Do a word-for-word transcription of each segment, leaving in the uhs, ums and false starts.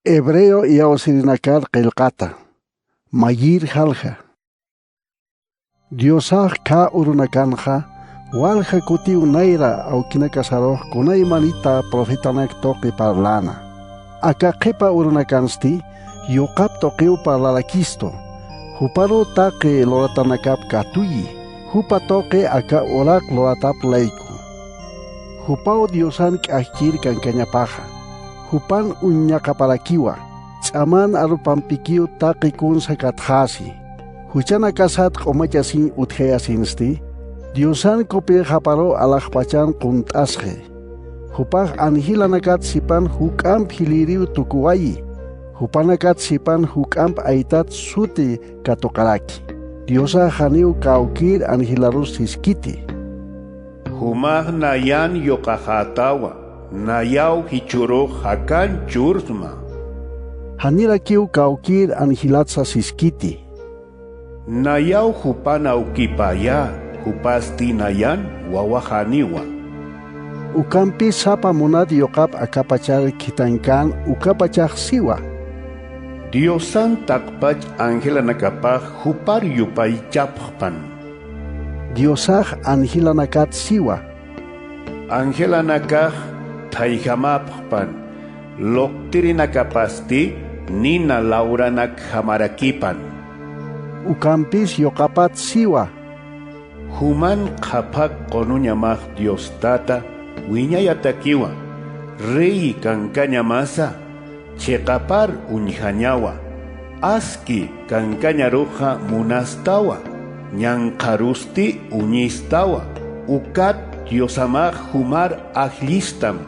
Hebreo iyawsirinakar qillqata. Mayir jalja. Diosax khä urunakanxa walja kutiw nayra awkinakasarux kunaymanita profetanak tuqi parlana. Aka qhipa urunakansti yuqap tuqiw parlarakistu. Juparuw taqi luratanakap katuyi. Jupa tuqi aka uraq luratap layku. Jupaw Diosan k'ajkir kankañapaxa. Jupan uññaqaparakiwa. Ch'aman arupampikiw taqi kunsa katxäsi. Juchanakasat q'umachasiñ utjayasinsti, Diosan kupïxaparuw alaxpachan qunt'asxi. Jupax angilanakat sipan juk'amp jilïriw tukuwayi. Jupanakat sipan juk'amp aytat suti katuqaraki. Diosax janiw kawkïr angelarus siskiti. Jumax nayan yuqaxätawa, nayaw jichhürux jakan chursma. Janirakiw kawkïr angelatsa siskiti. Nayaw jupan awkipaya, jupasti nayan wawaxaniwa. Ukampis sapa munat yuqap akapachar khithankän ukapachax siwa. Diosan taqpach angelanakapax jupar yupaychapxpan. Diosax angelanakat siwa. Angelanakax thayjamäpxpan, luqtirinakapasti nina lawranakjamarakipan. Ukampis yuqapat siwa. Juman qhapaq qunuñamax Dios Tata wiñayatakiwa, rey kankañamasa, chiqapar uñjañawa, aski kankañaruxa munastawa, ñanqharusti uñistawa, ukat Diosamax jumar ajllistam,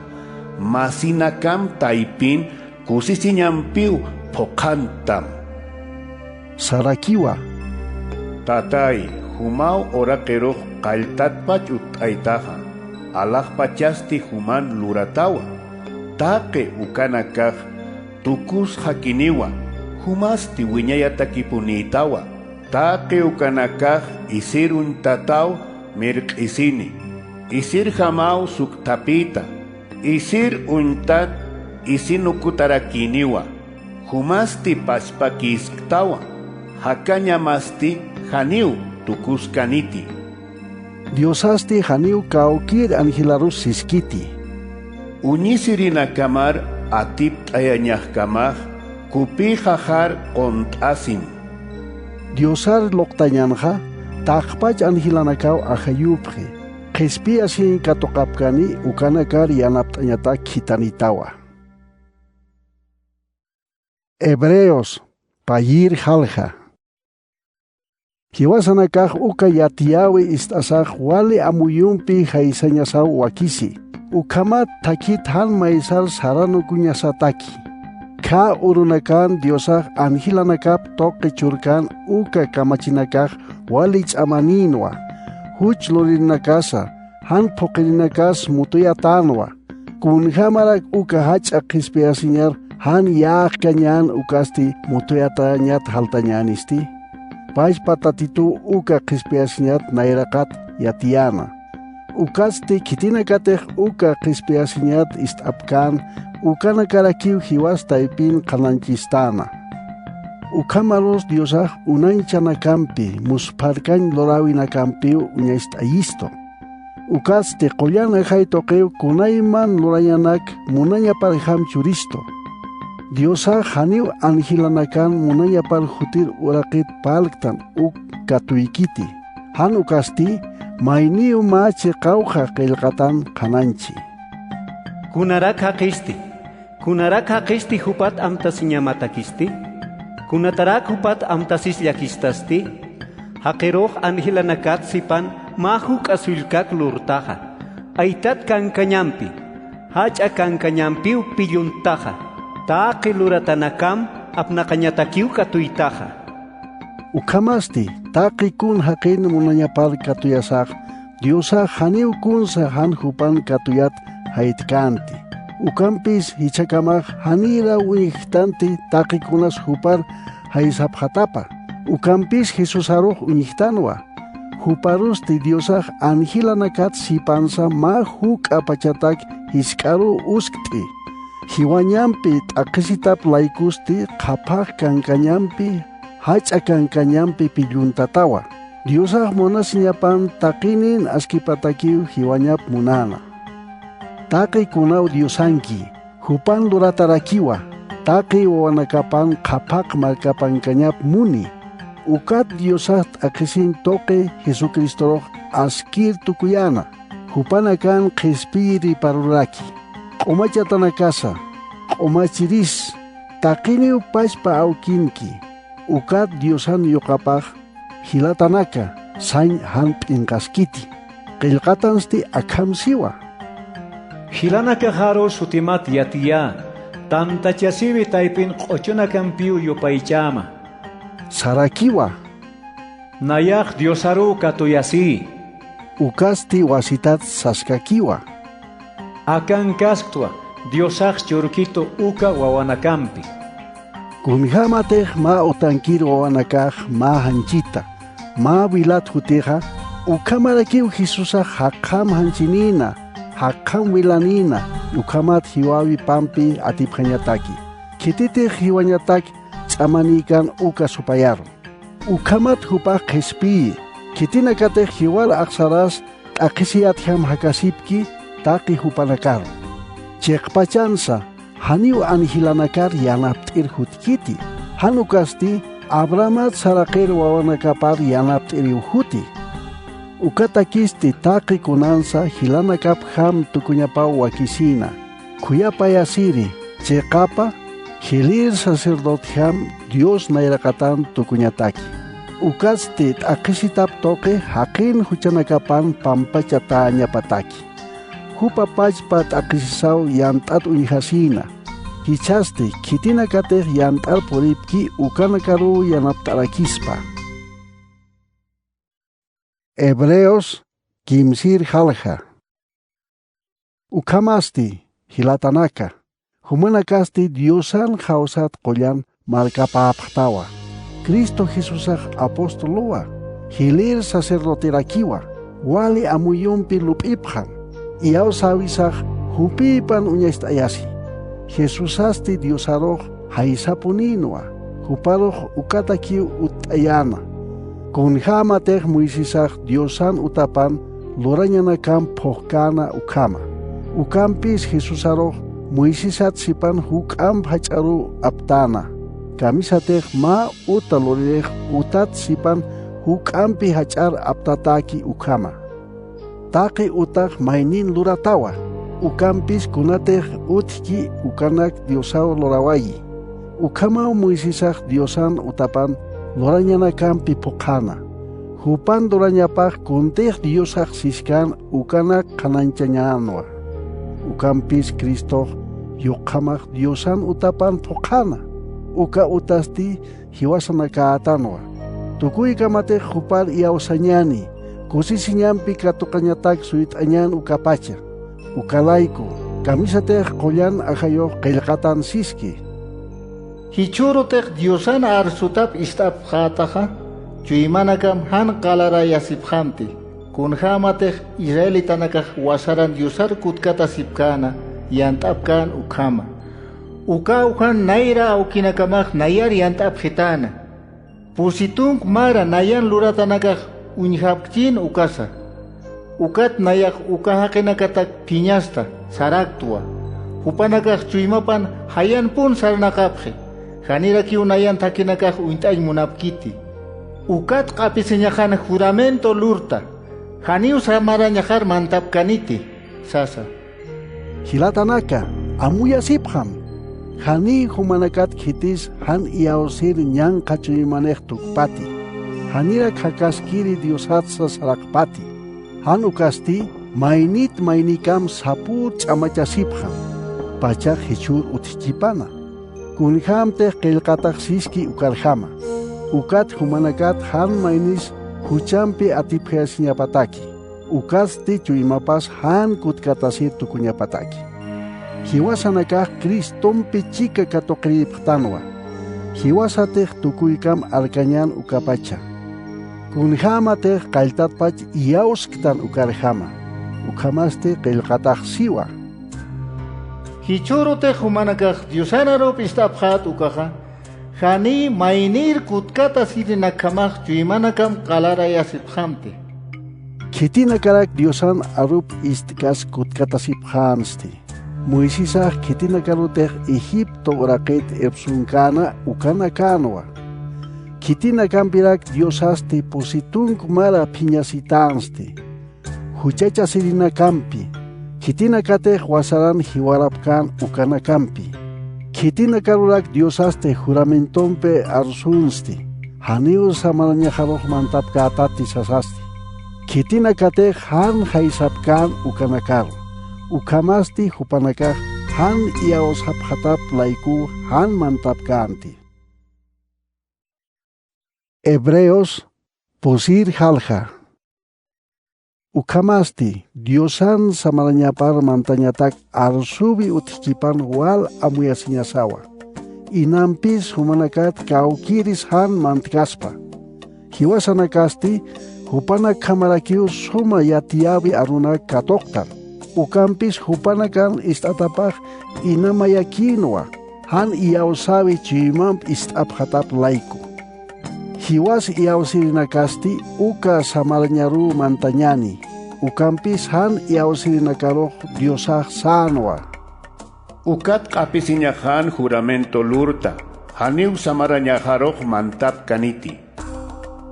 masinakam taypin kusisiñampiw phuqhantam. Sarakiwa. Tatay, jumaw uraqirux qalltatpach utt'aytaxa, alaxpachasti juman luratawa. Taqi ukanakax tukusxakiniwa, jumasti wiñayatakipunïtawa. Taqi ukanakax isir uñtataw mirq'isini, isirjamaw sukthapïta, isir uñtat isinukutarakïniwa, jumasti pachpakïsktawa, jakañamasti janiw tukuskaniti. Diosasti janiw kawkïr angelarus siskiti. Uñisirinakamar atipt'ayañaxkamax kupïxaxar qunt'asin. Diosar luqtañanxa, taqpach angelanakaw ajayupxi, qhispiyasiñ katuqapkani ukanakar yanapt'añatak khithanitawa. Hebreos, payïr jalja. Jiwasanakax uka yatiyäwi ist'asax wali amuyumpi jaysañasaw wakisi. Ukhamat thakhit jan maysar saranukuñasataki. Khä urunakan Diosax angelanakap tuqi churkän uka kamachinakax wali ch'amanïnwa. Juch luririnakasa, jan phuqirinakas mutuyatänwa. Kunjämarak uka jach'a qhispiyasiñar jan yäqkañän ukasti mutuyatañat jaltañänisti. Pachpa Tatituw uka qhispiyasiñat nayraqat yatiyäna. Ukatsti khitinakatix uka qhispiyasiñat ist'apkän, ukanakarakiw jiwas taypin qhanañchistäna. Ukhamarus Diosax unañchanakampi, muspharkañ luräwinakampiw uñacht'ayistu. Ukatsti qullan ajay tuqiw kunayman lurañanak munañaparjam churistu. Diosax janiw angelanakan munañapar jutir uraqit parlktan uk katuykiti. Jan ukasti mayniw mä chiqawxa qillqatan qhanañchi. Kunarak jaqisti, kunarak jaqisti jupat amtasiñamatakisti, kunatarak jupat amtasis llakistasti, jaqirux angelanakat sipan mä juk'a sullkak lurtaxa, aytat kankañampi, jach'a kankañampiw pillunttaxa, taqi luratanakam apnaqañatakiw katuytaxa. Ukhamasti, taqi kun jaqin munañapar katuyasax, Diosax janiw kunsa jan jupan katuyat jaytkänti. Ukampis jichhakamax janïraw uñjtanti taqi kunas jupar jaysapxatapa. Ukampis Jesusarux uñjtanwa. Juparusti Diosax angelanakat sipansa mä juk'a pachatak jisk'aruw uskt'i. Jiwañampi t'aqhisitap laykusti qhaphax kankañampi, jach'a kankañampi pilluntatawa. Diosax munasiñapan taqinin askipatakiw jiwañap munäna. Taqi kunaw Diosanki, jupan luratarakiwa, taqi wawanakapan qhaphaq markapankañap muni. Ukat Diosax t'aqhisin tuqi Jesucristorux askir tukuyäna, jupanakan qhispiyi riparuraki. Q'umachatanakasa, q'umachiris, taqiniw pachpa awkinki, ukat Diosan yuqapax jilatanaka, sañ jan p'inqaskiti. Qillqatansti akham siwa: Jilanakaxaru sutimat yatiyä, tantachasiwi taypin q'uchunakampiw yupaychäma, sarakiwa. Nayax Diosaruw katuyasï. Ukasti wasitat saskakiwa: Akankasktwa, Diosax churkitu uka wawanakampi. Kunjämatix mä utankir wawanakax mä janchita, mä wilat jutixa, ukhamarakiw Jesusax jaqjam janchinïna, jaqjam wilanïna, ukhamat jiwäwipampi atipxañataki. Khititix jiwañatak ch'amanïkan uka supayaru. Ukhamat jupax qhispïyi, khitinakatix jiwar axsaras t'aqhisiyatjam jakasipki taqi jupanakaru. Chiqpachansa, janiw angelanakar yanapt'ir jutkiti, jan ukasti Abrahamat saraqir wawanakapar yanapt'iriw juti. Ukatakisti taqi kunansa jilanakapjam tukuñapaw wakisïna, khuyapayasiri, chiqapa, jilïr sacerdotjam Dios nayraqatan tukuñataki. Ukatsti t'aqhisitap tuqi jaqin juchanakapan pampachatäñapataki. Jupa pachpa t'aqhisisaw yant'at uñjasïna. Jichhasti khitinakatix yant'ar puripki ukanakaruw yanapt'arakispa. Hebreos kimsir jalja. Ukhamasti, jilatanaka, jumanakasti Diosan jawsat qullan markapäpxtawa. Cristo Jesusax apostoluwa, jilïr sacerdoterakiwa, wali amuyumpi lup'ipxam, iyawsäwisax jupïpan uñacht'ayasi. Jesusasti Diosarux jaysapunïnwa, juparux ukatakiw utt'ayäna. Kunjämatix Moisesax Diosan utapan lurañanakam phuqkäna ukhama. Ukampis Jesusarux Moisesat sipan juk'amp jach'aruw aptäna. Kamisatix mä uta luririx utat sipan juk'ampi jach'ar aptatäki ukhama. Taqi utax maynin luratawa, ukampis kunatix utjki ukanak Diosaw lurawayi. Ukhamaw Moisesax Diosan utapan lurañanakampi phuqhäna. Jupan lurañapax kuntix Diosax siskan ukanak qhanañchañänwa. Ukampis Cristox yuqjamax Diosan utapan phuqhäna. Uka utasti jiwasanakätanwa. Tukuykamatix jupar iyawsañäni, kusisiñampi katuqañatak suyt'añän ukapacha. Ukalayku, kamisatix qullan ajayux qillqatan siski: Jichhürutix Diosan arsutap ist'apxätaxa, chuymanakam jan qalarayasipxamti, kunjämatix israelitanakax wasaran Diosar kutkatasipkäna, yant'apkän ukhama. Ukaw jan nayra awkinakamax nayar yant'apxitäna. Pusi tunk mara nayan luratanakax uñjapkchïn ukasa. Ukat nayax uka jaqinakatak phiñasta, saraktwa. Jupanakax chuymapan jayanpun sarnaqapxi. Janirakiw nayan thakhinakax uñt'añ munapkiti. Ukat q'apisiñaxan juramento lurta. Janiw samarañaxar mantapkaniti, sasa. Jilatanaka, amuyasipxam. Janiy jumanakat khitis jan iyawsir ñanqha chuymanix tukpati. Janirak jakaskiri Diosatsa saraqpati. Jan ukasti, maynit maynikam sapür ch'amachasipxam. Pachax jichhür utjkipana. Kunjämtix qillqatax siski ukarjama. Ukat jumanakat jan maynis juchampi atipjayasiñapataki. Ukatsti chuymapas jan kutkatasir tukuñapataki. Jiwasanakax Cristompi chika katuqirïpxtanwa. Jiwasatix tukuykam arkañän ukapacha. Kunjämatix qalltatpach iyawsktan ukarjama. Ukhamasti qillqatax siwa. Jichhürutix jumanakax Diosan arup ist'apxät ukaxa, janiy maynïr kutkatasirinakhamax chuymanakam qalarayasipxamti. Khitinakarak Diosan arup ist'kas kutkatasipxänsti. Moisesax khitinakarutix Egipto uraqit irpsunkäna ukanakänwa. Khitinakampirak Diosasti pusi tunk mara phiñasitänsti. Juchachasirinakampi, khitinakatix wasaran jiwarapkän ukanakampi. Khitinakarurak Diosasti juramentompi arsunsti, janiw samarañaxarux mantapkätati sasasti. Khitinakatix jan jaysapkän ukanakaru, ukhamasti jupanakax jan iyawsapxatap laykuw jan mantapkänti. Hebreos, pusir jalja. Ukhamasti, Diosan samarañapar mantañatak arsuwi utjkipan wal amuyasiñasawa. Inampis jumanakat kawkïris jan mantkaspa. Jiwasanakasti, jupanakhamarakiw suma yatiyäwi arunak katuqtan. Ukampis jupanakan ist'atapax inamayakïnwa, jan iyawsäwi chuymamp ist'apxatap layku. Jiwas iyawsirinakasti uka samarañaruw mantañäni, ukampis jan iyawsirinakarux Diosax sänwa. Ukat q'apisiñaxän juramento lurta, janiw samarañaxarux mantapkaniti.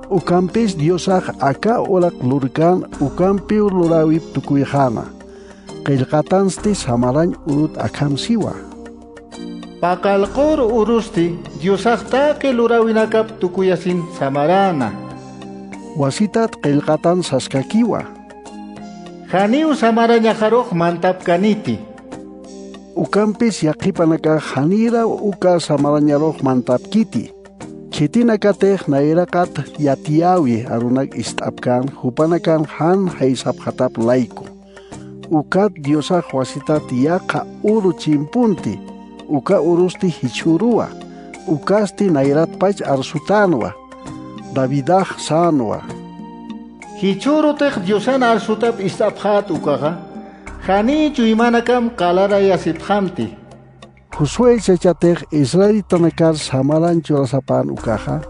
Ukampis Diosax aka uraq lurkän ukampiw luräwip tukuyxäna. Qillqatansti samarañ urut akham siwa. Paqallqur urusti Diosax taqi luräwinakap tukuyasin samaräna. Wasitat qillqatan saskakiwa. Janiw samarañaxarux mantapkaniti. Ukampis yaqhipanakax janïraw uka samarañarux mantapkiti. Khitinakatix nayraqat yatiyäwi arunak ist'apkän jupanakan jan jaysapxatap layku. Ukat Diosax wasitat yaqha uru chimpunti, uka urusti jichhüruwa, ukasti nayratpach arsutänwa, Davidax sänwa. Jichhürutix Diosan arsutap ist'apxät ukaxa, janiy chuymanakam qalarayasipxamti. Josué chachatix israelitanakar samarañ churasapän ukaxa,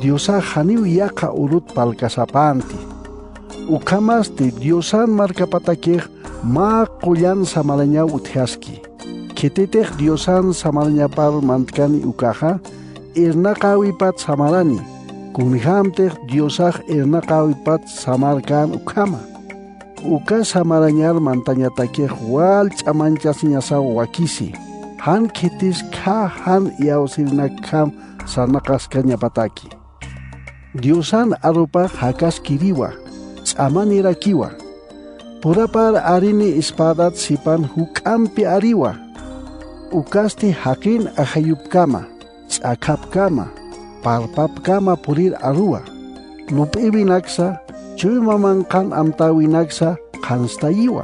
Diosax janiw yaqha urut parlkasapänti. Ukhamasti Diosan markapatakix mä qullan samarañaw utjaski. Khititix Diosan samarañapar mantkani ukaxa, irnaqäwipat samarani, kunjämtix Diosax irnaqäwipat samarkän ukhama. Uka samarañar mantañatakix wal ch'amañchasiñasaw wakisi, jan khitis khä jan iyawsirinakjam sarnaqaskañapataki. Diosan arupax jakaskiriwa, ch'amanirakiwa. Purapar arini espädat sipan juk'ampi ariwa. Ukasti jaqin ajayupkama, ch'akhapkama, parpapkama purir aruwa. Lup'iwinaksa, chuyma manqhan amtäwinaksa qhanstayiwa.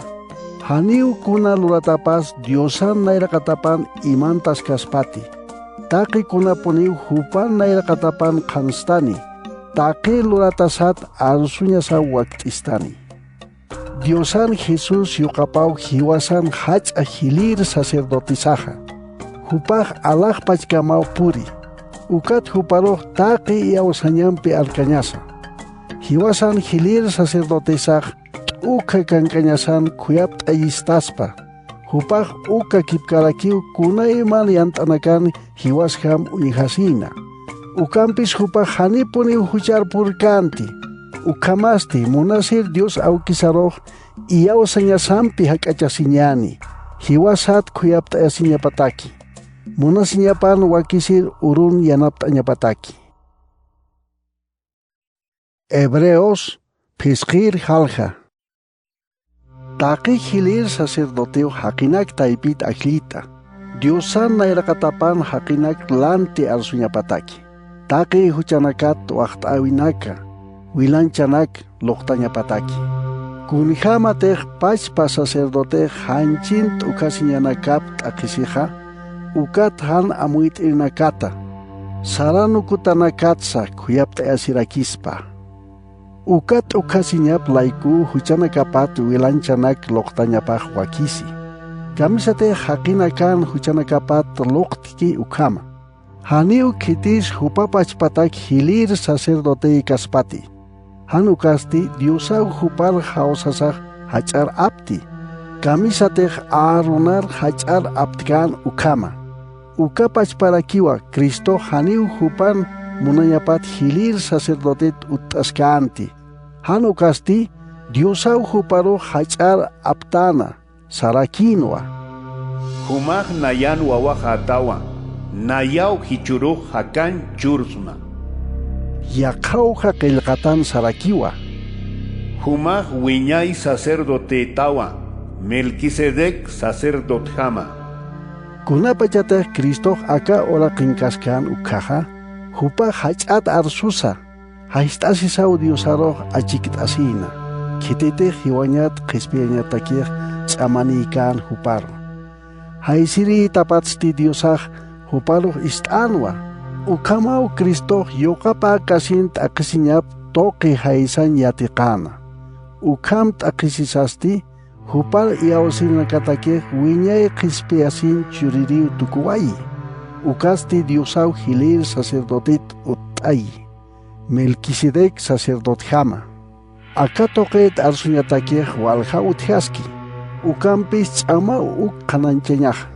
Janiw kuna luratapas Diosan nayraqatapan imantaskaspati. Taqi kunapuniw jupan nayraqatapan qhanstani. Taqi luratasat arsuñasaw wakt'istani. Diosan Jesús yuqapaw jiwasan jach'a jilïr sacerdotesaxa. Jupax alaxpachkamaw puri. Ukat juparux taqi iyawsañampi arkañasa. Jiwasan jilïr sacerdotesax t'ukha kank'añasan khuyapt'ayistaspa. Jupax uka kipkarakiw kunayman yant'anakan jiwasjam uñjasïna. Ukampis jupax janipuniw juchar purkänti. Ukhamasti munasir Dios awkisarux iyawsañasampi jak'achasiñäni, jiwasat khuyapt'ayasiñapataki, munasiñapan wakisir urun yanapt'añapataki. Hebreos, phisqhir jalja. Taqi jilïr sacerdotew jaqinak taypit ajllita, Diosan nayraqatapan jaqinak lanti arsuñapataki, taqi juchanakat waxt'äwinaka, wilanchanak luqtañapataki. Kunjämatix pachpa sacerdotex janchin t'ukhasiñanakap t'aqhisixa, ukat jan amuyt'irinakata, saranukutanakatsa khuyapt'ayasirakispa. Uka t'ukhasiñap laykuw juchanakapat wilanchanak luqtañapax wakisi. Kamisatix jaqinakan juchanakapat luqtki ukhama. Janiw khitis jupa pachpatak jilïr sacerdotey kaspati. Jan ukasti Diosaw jupar jawsasax jach'ar apti. Kamisatix Aaronar jach'ar aptkän ukhama. Uka pachparakiwa Cristox janiw jupan munañapat jilïr sacerdotet utt'askänti. Jan ukasti Diosaw juparux jach'ar aptäna. Sarakïnwa. Jumax nayan wawaxätawa, nayaw jichhürux jakañ chhursma. Yaqhawja qillqatan sarakiwa. Jumax wiñay sacerdotétawa, Melquisedec sacerdotjama. Kunapachatix Cristox aka uraqinkaskan ukkhaxa, jupax jach'at arsusa, jayt'asisaw Diosarux achikt'asïna, khititix jiwañat qhispiyañatakix ch'amanïkän juparu. Jaysirïtapatsti Diosax juparux ist'änwa. Ukhamaw Cristox yuqapäkasin t'aqhisiñap tuqi jaysañ yatiqäna. Ukham t'aqhisisasti jupar iyawsïrinakatakix wiñay qhispiyasiñ chuririw tukuwayi. Ukatsti Diosaw jilïr sacerdotet utt'ayi, Melquisedec sacerdotjama. Aka tuqit arsuñatakix walja utjaski, ukampis ch'amaw uk qhanañchañaxa.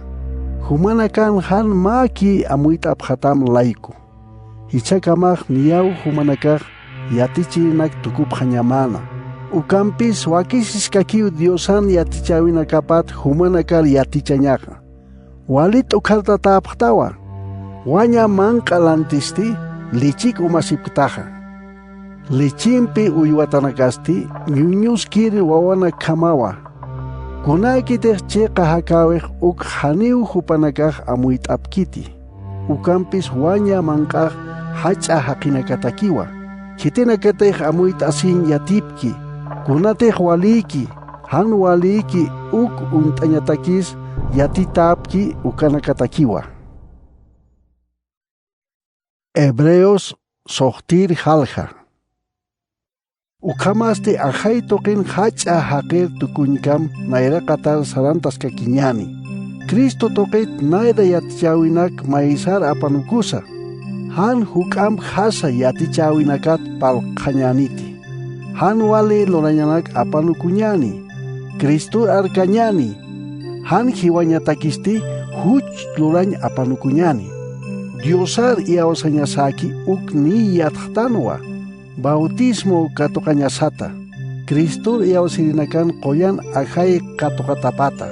Jumanakan jan mäki amuyt'apxatam layku. Jichhakamax niyaw jumanakax yatichirinak tukupxañamäna. Ukampis wakisiskakiw Diosan yatichäwinakapat jumanakar yatichañaxa. Wali t'ukhartatäpxtawa. Waña manq'a lantisti lichik umasipktaxa. Lichimpi uywatanakasti ñuñuskir wawanakjamawa. Kunäkitix chiqa jakäwix uk janiw jupanakax amuyt'apkiti. Ukampis waña manq'ax jach'a jaqinakatakiwa. Khitinakatix amuyt'asiñ yatipki. Kunatix walïki, jan walïki uk uñt'añatakis yatitäpki ukanakatakiwa. Hebreos suxtïr jalja. Ukhamasti ajay tuqin jach'a jaqir tukuñkam nayraqatar sarantaskakiñäni. Cristo tuqit nayra yatichäwinak maysar apanukusa, jan juk'amp jasa yatichäwinakat parlqxañäniti. Jan wali lurañanak apanukuñäni, Cristor arkañäni, jan jiwañatakisti juch lurañ apanukuñäni. Diosar iyawsañasäki uk niy yatxtanwa, bautismo katuqañasata, Cristor iyawsirinakan qullan ajay katuqatapata,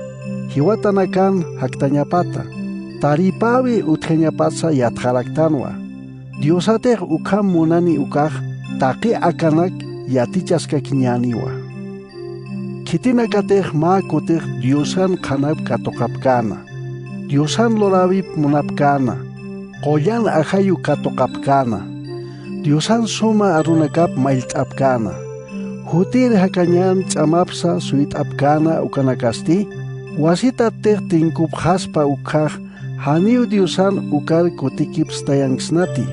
jiwatanakan jaktañapata, taripäwi utjañapatsa yatxaraktanwa. Diosatix ukham munani ukax taqi akanak yatichaskakiñäniwa. Khitinakatix mä kutix Diosan qhanap katuqapkäna, Diosan luräwip munapkäna, qullan ajayu katuqapkäna, Diosan suma arunakap mallt'apkäna, jutir jakañan ch'amapsa suyt'apkäna ukanakasti, wasitattix tinkupxaspa ukkhax, janiw Diosan ukar kutikipstayanksnati,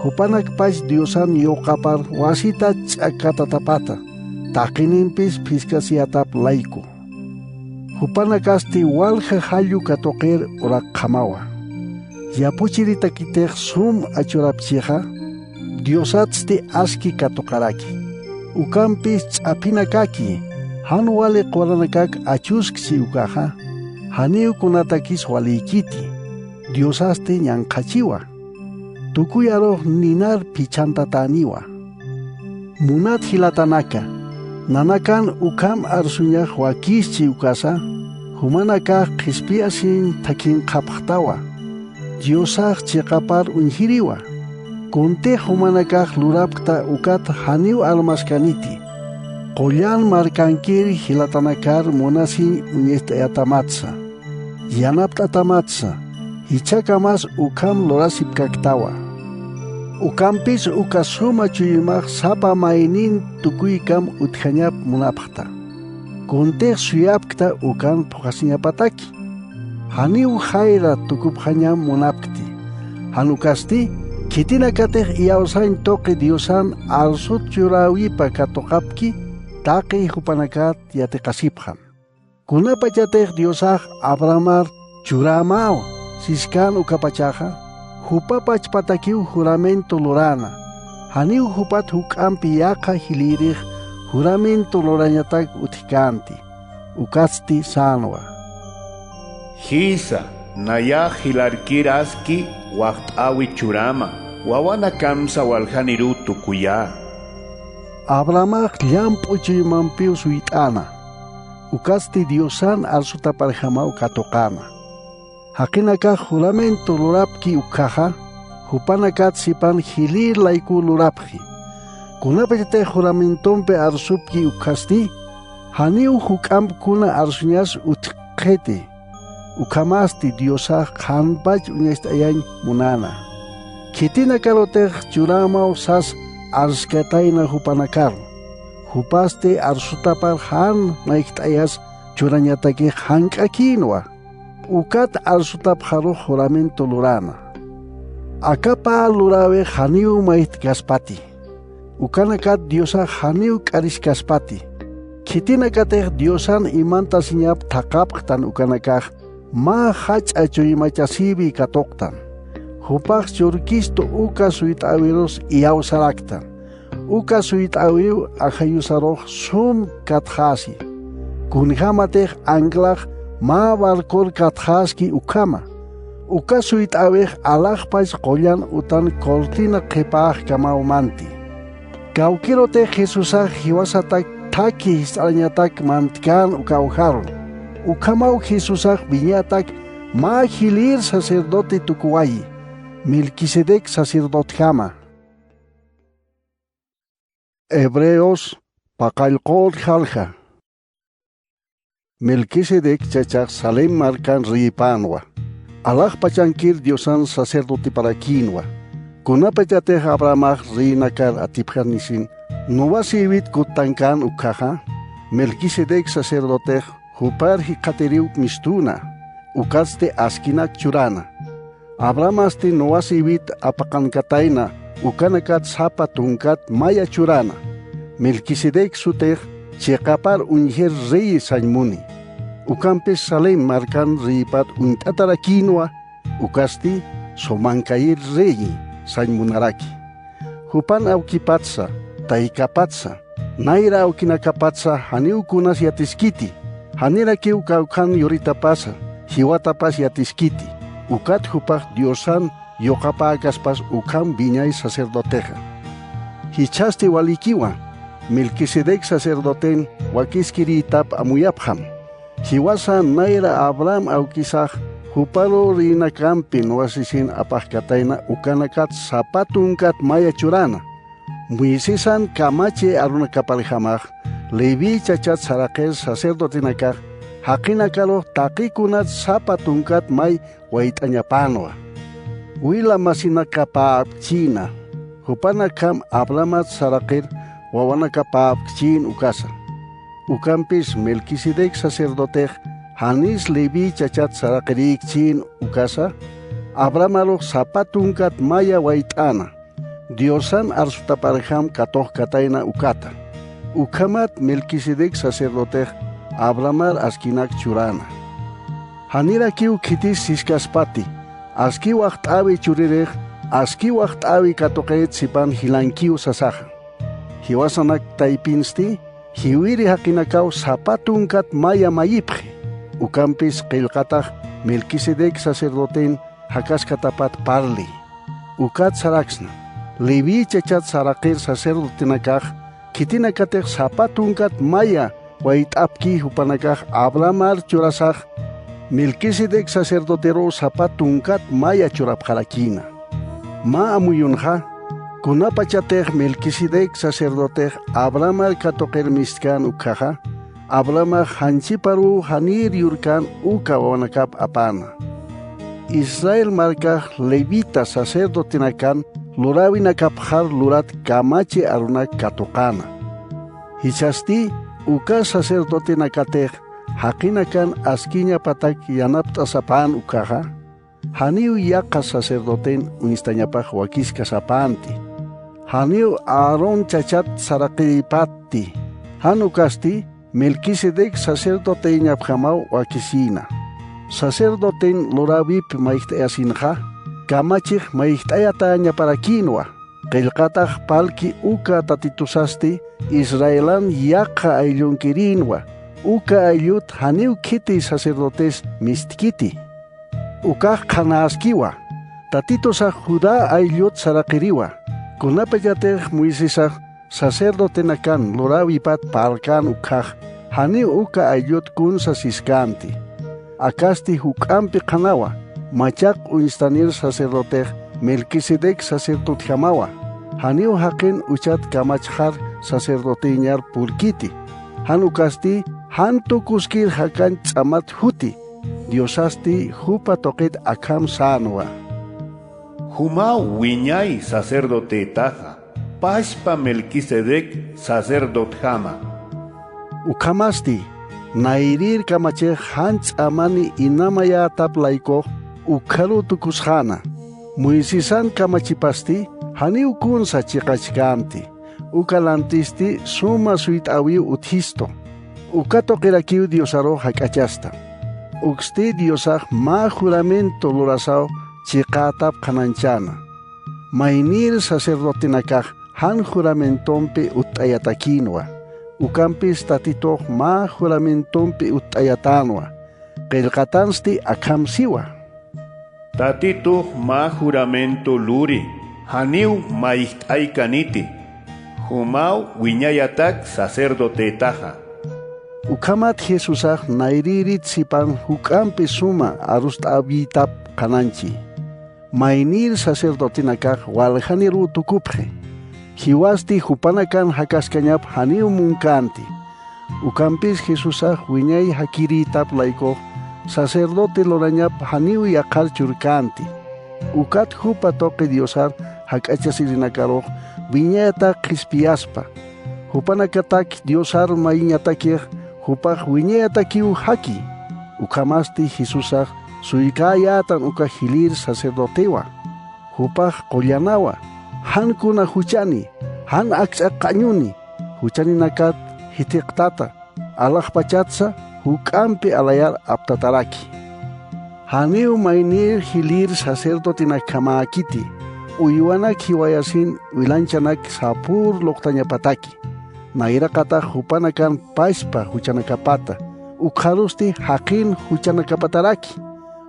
jupanakpach Diosan yuqapar wasitat ch'akatatapata, taqinimpis phiskasiyatap layku. Jupanakasti walja jallu katuqir uraqjamawa. Yapuchiritakitix sum achurapchixa, Diosatsti aski katuqaraki. Ukampis ch'aphinakaki, jan wali quranakak achuskchi ukaxa, janiw kunatakis walïkiti, Diosasti ñanqhachiwa. Tukuyarux ninar phichhantatäniwa. Munat jilatanaka, nanakan ukham arsuñax wakischi ukasa, jumanakax qhispiyasiñ thakhinqhapxtawa, Diosax chiqapar uñjiriwa. Kuntix jumanakax lurapkta ukat janiw armaskaniti. Qullan markankir jilatanakar munasiñ uñist'ayatamatsa, yanapt'atamatsa, jichhakamas ukham lurasipkaktawa. Ukampis uka suma chuymax sapa maynin tukuykam utjañap munapxta. Kuntix suyapkta ukan phuqhasiñapataki. Janiw jayra tukupxañam munapkti. Jan ukasti, khitinakatix iyawsañ tuqi Diosan arsut churäwipa katuqapki, taqi jupanakat yatiqasipxam. Kunapachatix Diosax Abrahamar churämaw siskän ukapachaxa, jupa pachpatakiw juramento luräna, janiw jupat juk'ampi yaqha jilïrix juramento lurañatak utjkänti. Ukatsti sänwa: Jïsa, nayax jilarkir aski waxt'äwi churama, wawanakamsa waljaniruw tukuyä. Abrahamax llamp'u chuymampiw suyt'äna, ukatsti Diosan arsutaparjamaw katuqäna. Jaqinakax juramento lurapki ukkhaxa, jupanakat sipan jilïr laykuw lurapxi. Kunapachatix juramentompi arsupki ukkhasti, janiw juk'amp kuna arsuñas utjkxiti. Ukhamasti Diosax qhanpach uñacht'ayañ munäna. Khitinakarutix churämaw sas arskatayna jupanakaru. Jupasti arsutapar jan mayjt'ayas churañatakix jank'akïnwa. Ukat arsutapxarux juramento luräna. Aka pä luräwix janiw mayjtkaspati. Ukanakat Diosax janiw k'ariskaspati. Khitinakatix Diosan imantasiñap thaqhapxtan ukanakax mä jach'a chuymachasïwi katuqtan. Jupax churkistu uka suyt'äwirus iyawsaraktan. Uka suyt'äwiw ajayusarux sum katxäsi. Kunjämatix anclax mä barcor katxäski ukhama. Uka suyt'äwix alaxpach qullan utan cortina qhipäxkamaw manti. Kawkïrutix Jesusax jiwasatak thakhi jist'arañatak mantkän uka awjaru. Ukhamaw Jesusax wiñatak mä jilïr sacerdote tukuwayi, Melquisedec sacerdotjama. Hebreos paqallqör jalja. Melquisedec chachax Salem markan reyipänwa. Alaxpachankir Diosan sacerdoteparakïnwa. Kunapachatix Abrahamax reynakar atipxanisin nuwasïwit kuttankän ukkhaxa, Melquisedec sacerdotix jupar jikxatiriw mistuna, ukatsti askinak churana. Abrahamasti nuwasïwit apaqankatayna ukanakat sapa tunkat maya churana. Melquisedec sutix chiqapar uñjir rey sañ muni. Ukampis Salem markan reyipat uñt'atarakïnwa, ukasti sumankayir rey sañ munaraki. Jupan awkipatsa, taykapatsa, nayra awkinakapatsa janiw kunas yatiskiti, janirakiw kawkhan yuritapasa, jiwatapas yatiskiti, ukat jupax Diosan yuqapäkaspas ukham wiñay sacerdotexa. Jichhasti walikiwa, Melquisedec sacerdoten wakiskirïtap amuyapxam. Jiwasa nayra Abraham awkisax juparu reynakampi nuwasisin apaxkatayna ukanakat sapa tunkat maya churana. Moisesan kamachi arunakaparjamax Leví chachat saraqir sacerdotenakax jaqinakarux taqikunat sapa tunkat may wayt'añapänwa. Wila masinakapäpkchïna, jupanakham Abrahamat saraqir wawanakapäpkchïn ukasa. Ukampis Melquisedec sacerdotix janis Leví chachat saraqirïkchïn ukasa, Abrahamarux sapa tunkat maya wayt'äna, Diosan arsutaparjam katuqkatayna ukata. Ukhamat Melquisedec sacerdotix Abrahamar askinak churana. Janirakiw khitis siskaspati, aski waxt'äwi churirix, aski waxt'äwi katuqit sipan jilankiw sasaxa. Jiwasanak taypinsti, jiwiri jaqinakaw sapa tunkat maya mayipxi. Ukampis qillqatax Melquisedec sacerdoten jakaskatapat parli. Ukat saraksna, Leví chachat saraqir sacerdotenakax, khitinakatix sapa tunkat maya wayt'apki jupanakax Abrahamar churasax, Melquisedec sacerdoteruw sapa tunkat maya churapxarakïna. Mä amuyunxa, kunapachatix Melquisedec sacerdotix Abrahamar katuqir mistkän ukkhaxa, Abrahamax janchiparuw janïr yurkän uka wawanakap apäna. Israel markax levita sacerdotenakan luräwinakapxar lurat kamachi arunak katuqäna. Jichhasti uka sacerdotenakatix jaqinakan askiñapatak yanapt'asapän ukkhaxa, janiw yaqha sacerdoten uñstañapax wakiskasapänti. Janiw Aarón chachat saraqirïpätti. Jan ukasti Melquisedec sacerdoteñapjamaw wakisïna. Sacerdoten luräwip mayjt'ayasinxa, kamachix mayjt'ayatäñaparakïnwa. Qillqatax parlki uka Tatitusasti Israelan yaqha ayllunkirïnwa, uka ayllut janiw khiti sacerdotes mistkiti. Ukax qhanäskiwa, Tatitusax Judá ayllut saraqiriwa. Kunapachatix Moisesax sacerdotenakan luräwipat parlkän ukkhax, janiw uka ayllut kunsa siskänti. Akasti juk'ampi qhanawa, machaq uñstanir sacerdotex Melquisedec sacerdotjamawa, janiw jaqin uchat kamachxar sacerdoteñar purkiti. Jan ukasti jan tukuskir jakanch ch'amat juti, Diosasti jupa tuqit akham sänwa. Jumaw wiñay sacerdotetaxa, pachpa Melquisedec sacerdotjama. Ukhamasti, nayrir kamachix jan ch'amani inamayätap laykux ukkharuw tukusxäna. Moisesan kamachipasti janiw kunsa chiqachkänti. Uka lantisti suma suyt'äwiw utjistu. Uka tuqirakiw Diosarux jak'achasta. Uksti Diosax mä juramento lurasaw chiqätap qhanañchäna. Maynïr sacerdotenakax jan juramentompi utt'ayatakïnwa. Ukampis Tatitux mä juramentompi utt'ayatänwa. Qillqatansti akham siwa. Tatitux mä juramento luri, janiw mayjt'aykaniti. Jumaw wiñayatak sacerdotetaxa. Ukhamat Jesusax nayrïrit sipan juk'ampi suma arust'äwitap qhanañchi. Maynïr sacerdotenakax waljaniruw tukupxi. Jiwasti jupanakan jakaskañap janiw munkänti. Ukampis Jesusax wiñay jakirïtap laykux sacerdote lurañap janiw yaqhar churkänti. Ukat jupa tuqi Diosar jak'achasirinakarux wiñayatak qhispiyaspa. Jupanakatak Diosar mayiñatakix jupax wiñayatakiw jaki. Ukhamasti Jesusax suykäyätan uka jilïr sacerdotewa. Jupax qullanawa, jan kuna juchani, jan akch'a qañuni, juchaninakat jithiqtata, alaxpachatsa juk'ampi alayar aptataraki. Janiw maynïr jilïr sacerdotenakjamäkiti, uywanak jiwayasin wilanchanak sapür luqtañapataki. Nayraqatax jupanakan pachpa juchanakapata, ukxarusti jaqin juchanakapataraki.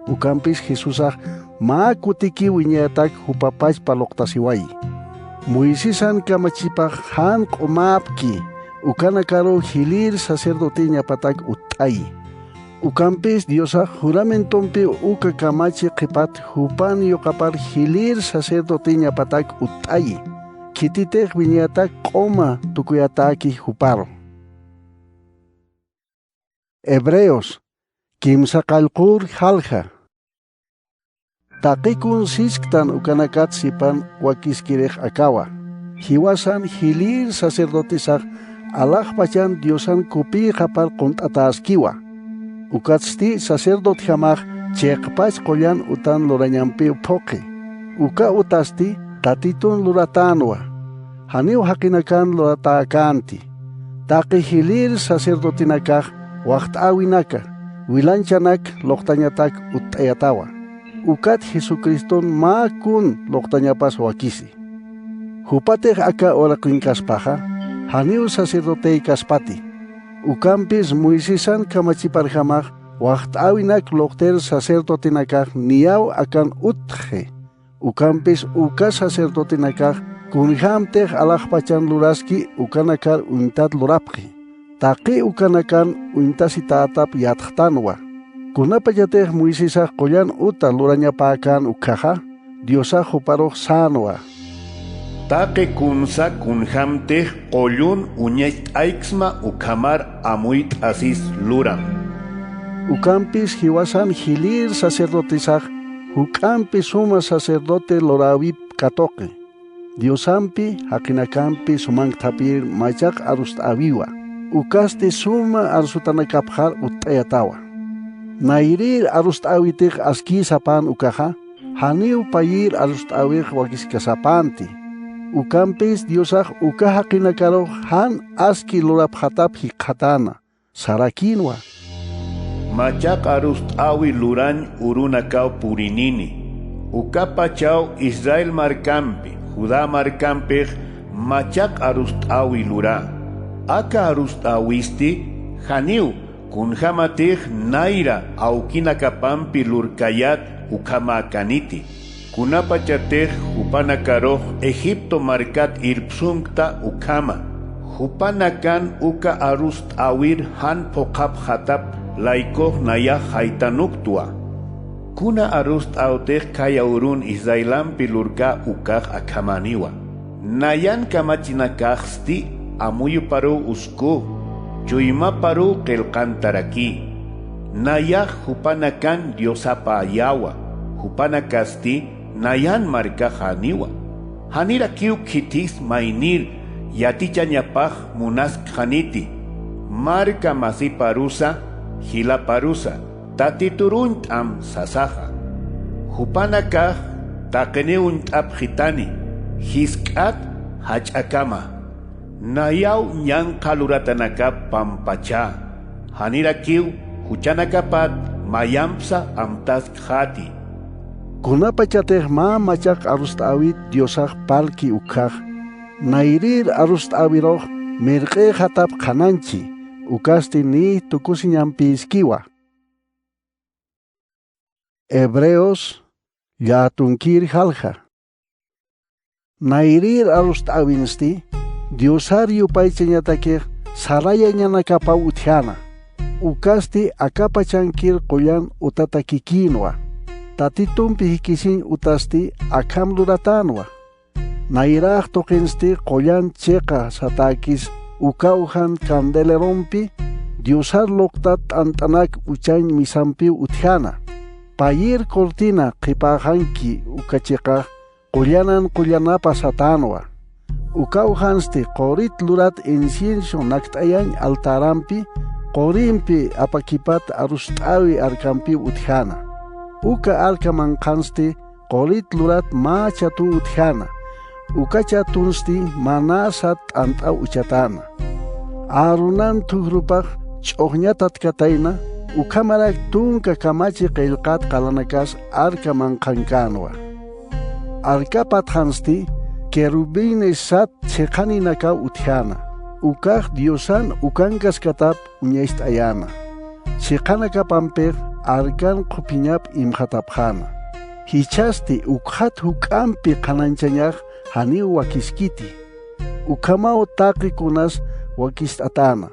Ukampis Jesusax mä kutiki wiñayatak jupa pachpa luqtasiwayi. Moisesan kamachipax jan q'umäpki, ukanakaruw jilïr sacerdoteñapatak utt'ayi. Ukampis Diosax juramentompi uka kamachi qhipat jupan yuqapar jilïr sacerdoteñapatak utt'ayi. Khititix wiñayatak q'uma tukuyatäki juparu. Hebreos, kimsa qallqur jalja. Taqikun sisktan ukanakat sipan wakiskirix akawa. Jiwasan jilïr sacerdotesax alaxpachan Diosan kupïxapar qunt'atäskiwa. Ukatsti sacerdotjamax chiqpach qullan utan lurañampiw phuqhi. Uka utasti Tatitun luratänwa. Janiw jaqinakan luratäkänti. Taqi jilïr sacerdotenakax waxt'äwinaka, wilanchanak luqtañatak utt'ayatawa. Ukat Jesucriston mä kun luqtañapas wakisi. Jupatix aka uraqinkaspaxa, janiw sacerdoteykaspati. Ukampis Moisesan kamachiparjamax waxt'äwinak luqtir sacerdotenakax niyaw akan utxi. Ukampis uka sacerdotenakax kunjämtix alaxpachan luraski ukanakar uñtat lurapxi. Taqi ukanakan uñtasitätap yatxtanwa. Kunapachatix Moisesax qullan uta lurañapäkän ukkhaxa, Diosax juparux sänwa. Taqi kunsa kunjämtix qullun uñacht'ayksma ukhamar amuyt'asis luram. Ukampis jiwasan jilïr sacerdotesax juk'ampi suma sacerdote luräwip katuqi. Diosampi jaqinakampi sumanktapïr machaq arust'äwiwa. Ukasti suma arsutanakapxar utt'ayatawa. Nayrïr arust'äwitix askïsapän ukaxa, janiw payïr arust'äwix wakiskasapänti. Ukampis Diosax uka jaqinakarux jan aski lurapxatap jikxatäna. sarakïnwa. Machaq arust'äwi lurañ urunakaw purinini. Ukapachaw Israel markampi, Judá markampix machaq arust'äwi lurä. Aka arust'äwisti janiw kunjämatix nayra awkinakapampi lurkayät ukhamäkaniti. Kunapachatix jupanakarux Egipto markat irpsunkta ukhama. Jupanakan uka arust'äwir jan phuqhapxatap laykux nayax jaytanuktwa. Kuna arust'äwtix khaya urun Israelampi lurkä ukax akhamäniwa. Nayan kamachinakaxsti amuyuparuw usku, chuymaparuw qillqantarakï. Nayax jupanakan Diosapäyawa, jupanakasti nayan markaxäniwa. Janirakiw khithis maynir yatichañapax munaskxaniti, marka masiparusa, jilaparusa, Tatituruñt'am sasaxa. Jupanakax taqiniw uñt'apxitani, jisk'at jach'akama. Nayaw ñanqha luratanakap pampachä. Janirakiw juchanakapat mayampsa amtaskxäti. Kunapachatix mä machaq arust'äwit Diosax parlki ukkhax, nayrïr arust'äwirux mirq'ïxatap qhanañchi, ukasti niy tukusiñampïskiwa. Hebreos llätunkir jalja. Nayrïr arust'äwinsti Diosar yupaychañatakix sarayañanakapaw utjäna. Ukasti akapachankir qullan utatakikïnwa. Tatitumpi jikisiñ utasti akham luratänwa. Nayrax tuqinsti qullan chiqa satäkis ukawjan candelerompi Diosar luqtat t'ant'anak uchañ misampiw utjäna. Payïr cortina qhipäxanki uka chiqax qullanan qullanapa satänwa. Ukawjansti qurit lurat incienso nakt'ayañ altarampi, qurimpi apakipat arust'äwi arkampiw utjäna. Uka arka manqhansti qurit lurat mä chatuw utjäna. Uka chatunsti maná sat t'ant'aw uchatäna. Aaronan thujrupax ch'uxñatatkatayna, ukhamarak tunka kamachi qillqat qalanakas arka manqhankänwa. Arka patxansti querubines sat chiqaninakaw utjäna. Ukax Diosan ukankaskatap uñacht'ayäna. Chiqanakapampix arkan qhuphiñap imxatapxäna. Jichhasti ukxat juk'ampi qhanañchañax janiw wakiskiti. Ukhamaw taqi kunas wakist'atäna.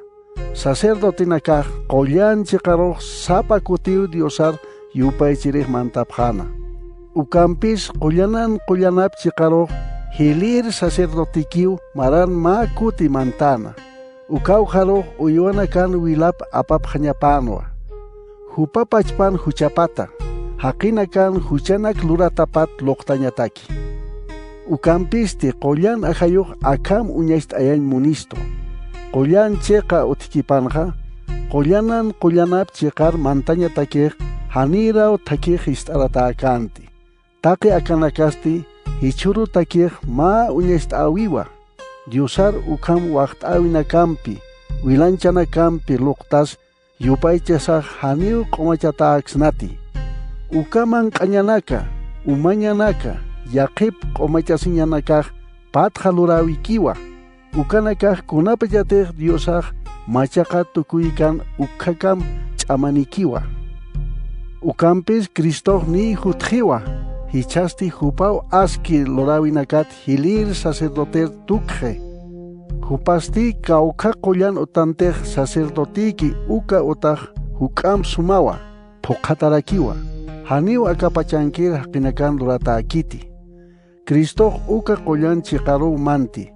Sacerdotenakax qullan chiqarux sapa kutiw Diosar yupaychirix mantapxäna. Ukampis qullanan qullanap chiqarux jilïr sacerdotekiw maran mä kuti mantäna. Ukawjarux uywanakan wilap apapxañapänwa. Jupa pachpan juchapata, jaqinakan juchanak luratapat luqtañataki. Ukampisti qullan ajayux akham uñacht'ayañ munistu. Qullan chiqa utjkipanxa, qullanan qullanap chiqar mantañatakix janïraw thakhi jist'aratäkänti. Taqi akanakasti jichhürutakix mä uñacht'äwiwa. Diosar ukham waxt'äwinakampi, wilanchanakampi luqtas yupaychasax janiw q'umachatäksnati. Uka manq'añanaka, umañanaka, yaqhip q'umachasiñanakax patxa luräwikiwa. Ukanakax kunapachatix Diosax machaqa tukuykan ukkhakam ch'amanikiwa. Ukampis Cristox niy jutxiwa, jichhasti jupaw aski luräwinakat jilïr sacerdoter tukxi. Jupasti kawkha qullan utantix sacerdoteyki uka utax juk'amp sumawa, phuqhatarakiwa, janiw akapachankir jaqinakan luratäkiti. Cristox uka qullan chiqaruw manti,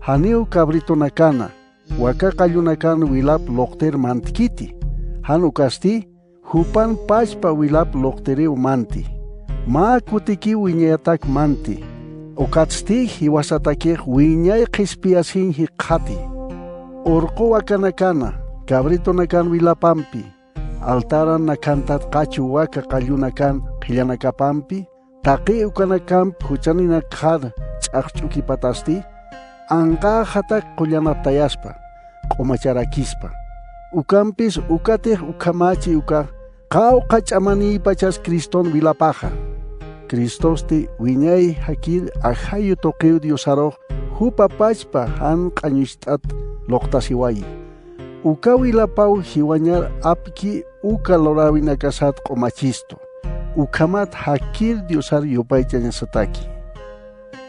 janiw cabritonakana, waka qallunakan wilap luqtir mantkiti, jan ukasti, jupan pachpa wilap luqtiriw manti. Mä kutikiw wiñayatak manti. Ukatsti jiwasatakix wiñay qhispiyasiñ jikxati. Urqu wakanakana, cabritonakan wilapampi, altaran nakhantat qachu waka qallunakan qhillanakapampi, taqi ukanakamp juchaninakxar ch'axch'ukipatasti, anqäxatak qullanaptayaspa, q'umacharakispa. Ukampis ukatix ukhamachi ukax qawqha ch'amanïpachas Criston wilapaxa. Cristosti wiñay jakir ajayu tuqiw Diosarux jupa pachpa jan q'añucht'at luqtasiwayi. Uka wilapaw jiwañar apki uka luräwinakasat q'umachistu. Ukhamat jakir Diosar yupaychañasataki.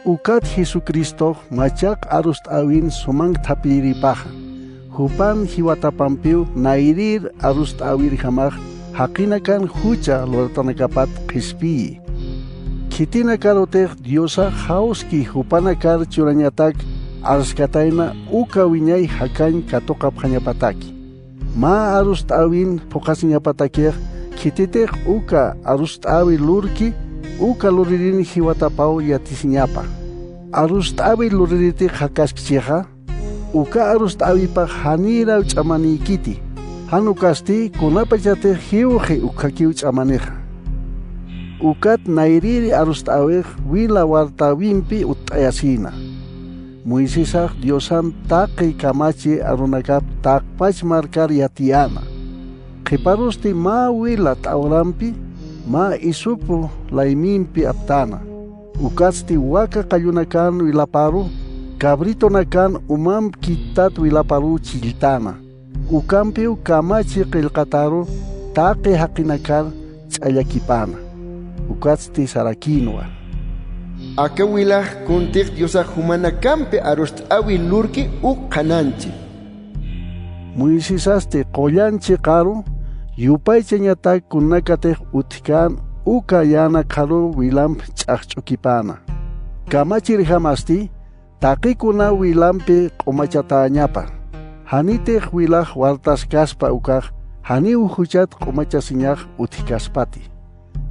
Ukat Jesucristox machaq arust'äwin sumank thapiyiripaxa. Jupan jiwatapampiw nayrïr arust'äwirjamax jaqinakan jucha luratanakapat qhispiyi. Khitinakarutix Diosax jawski jupanakar churañatak arskatayna uka wiñay jakañ katuqapxañapataki. Mä arust'äwin phuqhasiñapatakix khititix uka arust'äwi lurki uka luririn jiwatapaw yatisiñapa. Arust'äwi luriritix jakaskchixa, uka arust'äwipax janïraw ch'amanïkiti, jan ukasti kunapachatix jiwxi ukkhakiw ch'amanixa. Ukat nayrïri arust'äwix wila wartäwimpi utt'ayasïna. Moisesax Diosan taqi kamachi arunakap taqpach markar yatiyäna. Qhiparusti mä wila t'awrampi, mä hisopo laymimpi aptäna. Ukatsti waka qallunakan wilaparu, cabritonakan umamp kittat wilaparu chilltäna. Ukampiw kamachi qillqataru taqi jaqinakar ch'allakipäna. Ukatsti sarakïnwa: Aka wilax kuntix Diosax jumanakampi arust'äwi lurki uk qhananchi. Moisesasti qullan chiqaru yupaychañatak kunakatix utjkän uka yänakxaruw wilamp ch'axch'ukipäna. Kamachirjamasti taqikuna wilampi q'umachatäñapa. Janitix wilax wartaskaspa ukax janiw juchat q'umachasiñax utjkaspati.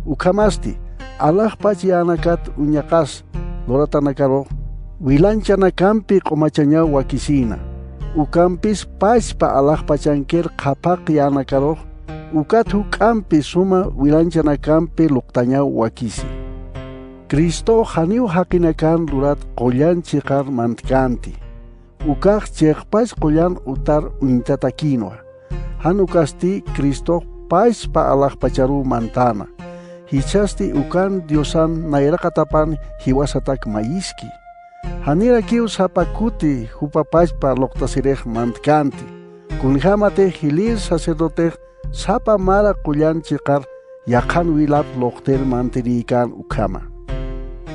Ukhamasti alaxpach yänakat uñaqas luratanakarux wilanchanakampi q'umachañaw wakisïna. Ukampis pachpa alaxpachankir qhaphaq yänakarux ukat juk'ampi suma wilanchanakampi luqtañaw wakisi. Cristox janiw jaqinakan lurat qullan chiqar mantkänti. Ukax chiqpach qullan utar uñtatakïnwa. Jan ukasti Cristox pachpa alaxpacharuw mantäna. Jichhasti ukan Diosan nayraqatapan jiwasatak mayiski. Janirakiw sapa kuti jupa pachpa luqtasirix mantkänti. Kunjämatix jilïr sacerdotex sapa mara qullan chiqar yaqhan wilap luqtir mantirïkän ukhama.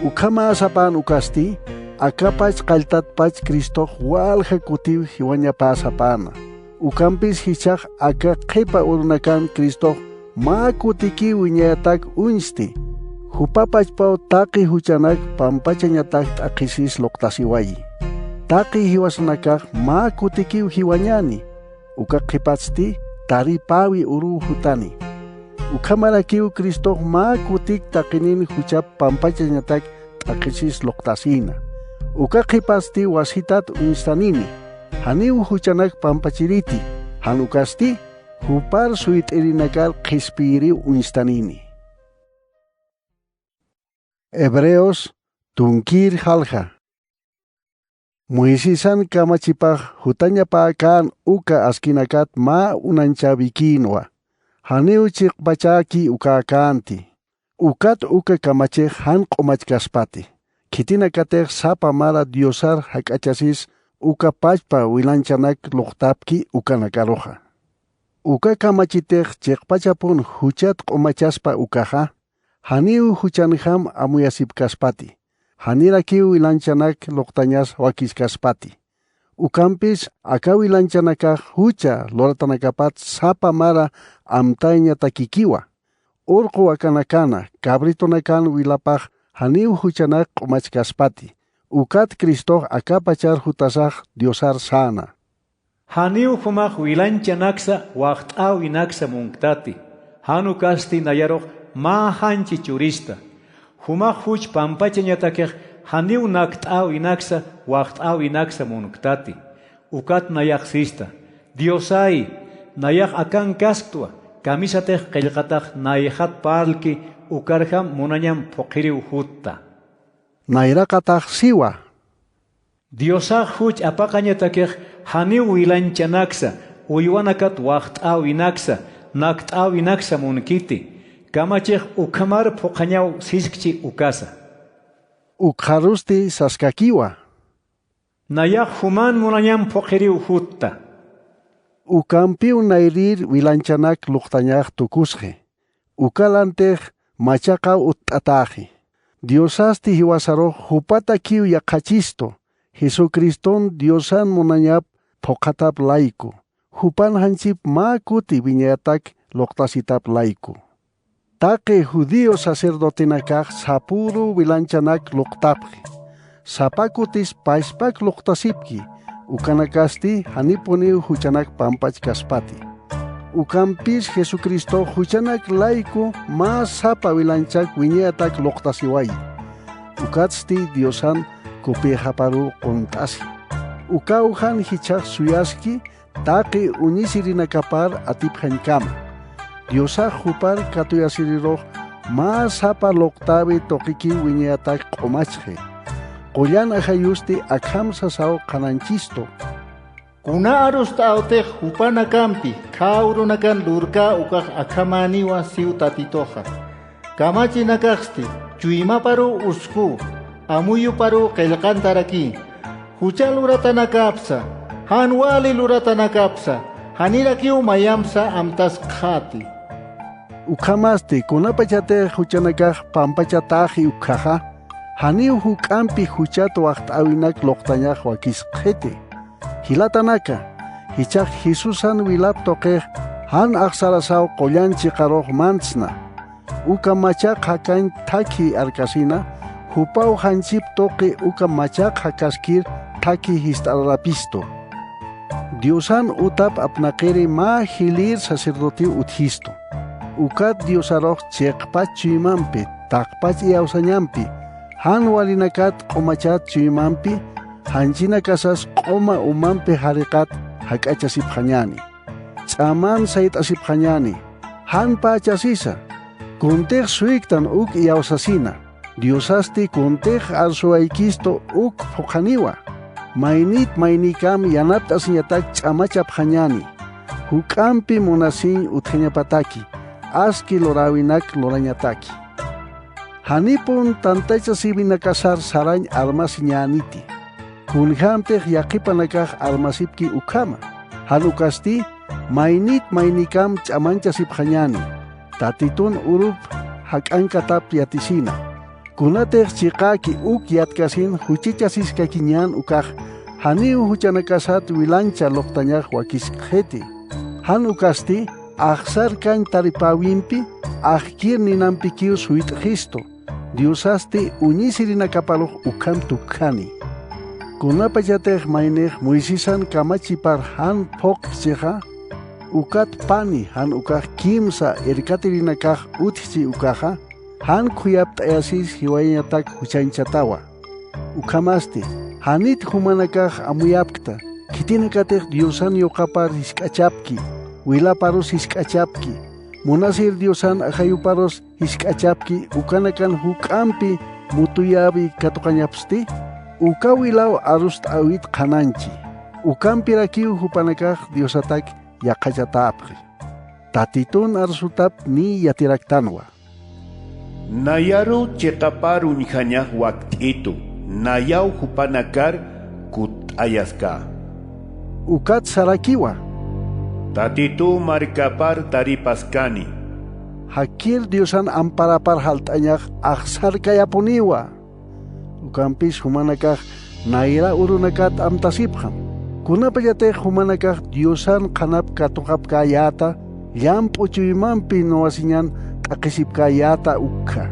Ukhamäsapän ukasti, akapach qalltatpach Cristox walja kutiw jiwañapäsapäna. Ukampis jichhax aka qhipa urunakan Cristox mä kutikiw wiñayatak uñsti. Jupapachpaw taqi juchanak pampachañatak t'aqhisis luqtasiwayi. Taqi jiwasanakax mä kutikiw jiwañäni. Uka qhipatsti taripäwi uruw jutani. Ukhamarakiw Cristox mä kutik taqinin juchap pampachañatak t'aqhisis luqtasïna. Uka qhipatsti wasitat uñstanini. Janiw juchanak pampachiriti, jan ukasti jupar suyt'irinakar qhispiyiriw uñstanini. Hebreos tunkir jalja. Moisesan kamachipax jutañapäkän uka askinakat mä unañchäwikïnwa. Janiw chiqpachäki ukäkänti. Ukat uka kamachix jan q'umachkaspati. Khitinakatix sapa mara Diosar jak'achasis uka pachpa wilanchanak luqtapki ukanakaruxa. Uka kamachitix chiqpachapun juchat q'umachaspa ukaxa, janiw juchanjam amuyasipkaspati, janirakiw wilanchanak luqtañas wakiskaspati. Ukampis aka wilanchanakax jucha luratanakapat sapa mara amtayñatakikiwa. Urqu wakanakana, cabritonakan wilapax janiw juchanak q'umachkaspati. Ukat Cristox akapachar jutasax Diosar säna. Janiw jumax wilanchanaksa waxt'äwinaksa munktati, jan ukasti nayarux mä janchi churista. Jumax juch pampachañatakix janiw nakt'äwinaksa waxt'äwinaksa munktati. Ukat nayax sista: Diosay, nayax akankaskta, kamisatix qillqatax nayxat parlki, ukarjam munañam phuqhiriw jutta. Nayraqatax siwa: Diosax juch apaqañatakix janiw wilañchanaksa Uywanakat waxt'äwinaksa, nakt'äwinaksa munkiti. Kamachix ukhamar phuqhañaw siskchi ukasa. Ukxarusti saskakiwa. Nayax juman munañam phuqhiriw jutta. Ukampiw nayrir wilanchanak luqtañax tukusxi. Ukalantix machaqaw utt'atäxi. Diosasti jiwasarux jupatakiw yaqhachistu, Jesucriston Diosan munañap phuqhatap layku, jupan janchip mä kuti wiñayatak luqtasitap layku. Taqi judío sacerdotenakax sapüru wilanchanak luqtapxi. Sapa kutis paspak luqtasipki, ukanakasti janipuniw juchanak pampachkaspati. Ukampis Jesucristox juchanak layku mä sapa wilanchak wiñayatak luqtasiwayi. Ukatsti Diosan kupïxaparuw qunt'asi. Ukaw jan jichhax suyaski taqi uñisirinakapar atipxañkama. Diosax jupar katuyasirirux mä sapa luqtäwi tuqikiw wiñayatak q'umachxi. Qullan ajayusti akham sasaw qhanañchistu. Kuna arust'äwtix jupanakampi khä urunakan lurkä ukax akhamäniwa siw Tatituxa. Kamachinakaxsti chuymaparuw uskuw, amuyuparuw qillqantarakï. Jucha luratanakapsa, jan wali luratanakapsa, janirakiw mayamsa amtaskxäti. Ukhamasti kunapachatix juchanakax pampachatäxi ukkhaxa, janiw juk'ampi juchat waxt'äwinak luqtañax wakiskxiti. Jilatanaka, jichhax Jesusan wilap tuqix jan axsarasaw qullan chiqarux mantsna. Uka machaq jakañ thakhi arkasina, jupaw janchip tuqi uka machaq jakaskir thakhi jist'ararapistu. Diosan utap apnaqiri mä jilïr sacerdotiw utjistu. Ukat Diosarux chiqpach chuymampi, taqpach iyawsañampi, jan walinakat q'umachat chuymampi, janchinakasas q'uma umampi jariqat jak'achasipxañäni. Ch'aman sayt'asipxañäni, jan pächasisa, kuntix suyktan uk iyawsasina, Diosasti kuntix arsuwaykistu uk phuqhaniwa, maynit maynïkam yanapt'asiñatak ch'amachapxañäni, juk'ampi munasiñ utjañapataki, aski luräwinak lurañataki. Janipun tantachasiwinakasar sarañ armasiñäniti. Kunjämtix yaqhipanakax armasipki ukhama. Jan ukasti maynit maynïkam ch'amanchasipxañäni. Tatitun urup jak'ankatap yatisina. Kunatix chiqäki uk yatkasin juchachasiskakiñän ukax, janiw juchanakasat wilancha luqtañax wakiskxiti. Jan ukasti axsarkañ taripäwimpi, ajkir ninampikiw suyt'xistu. Diosasti uñisirinakaparux ukham tukjani. Kunapachatix maynix Moisesan kamachipar jan phuqchixa, ukat pani jan ukax kimsa irkatirinakax utjchi ukaxa, jan khuyapt'ayasis jiwayañatak juchañchatawa. Ukhamasti, janit jumanakax amuyapkta, khitinakatix Diosan yuqapar jisk'achapki, wilaparus jisk'achapki, munasir Diosan ajayuparus jisk'achapki ukanakan juk'ampi mutuyäwi katuqañapsti, uka wilaw arust'äwit qhanañchi, ukampirakiw jupanakax Diosatak yaqhachatäpxi. Tatitun arsutap niy yatiraktanwa. Nayaruw chiqapar uñjañax wakt'itu, nayaw jupanakar kutt'ayaskä. Ukat sarakiwa. Tatituw markapar taripaskani. Jakkir Diosan amparapar jalt'añax axsarkayapuniwa. Ukampis jumanakax nayra urunakat amtasipxam. Kunapachatix jumanakax Diosan qhanap katuqapkäyäta, llamp'u chuymampi nuwasiñan t'aqhisipkäyäta ukkha.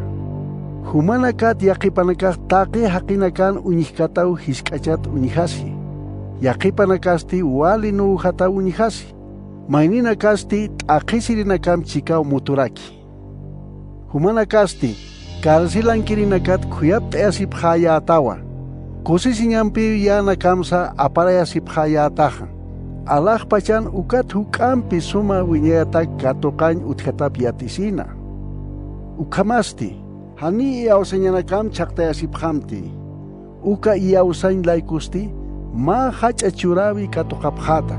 Jumanakat yaqhipanakax taqi jaqinakan uñjkataw jisk'achat uñjasi. Yaqhipanakasti wali nuwjataw uñjasi. Mayninakasti t'aqhisirinakam chikaw muturaki. Jumanakasti carcelankirinakata khuyapt'ayasipxäyätawa. Kusisiñampiw yänakamsa aparayasipxäyätaxa. Alaxpachan ukat juk'ampi suma wiñayatak katuqañ utjatap yatisina. Ukhamasti, janiy iyawsañanakam chhaqtayasipxamti. Uka iyawsañ laykusti mä jach'a churäwi katuqapxäta.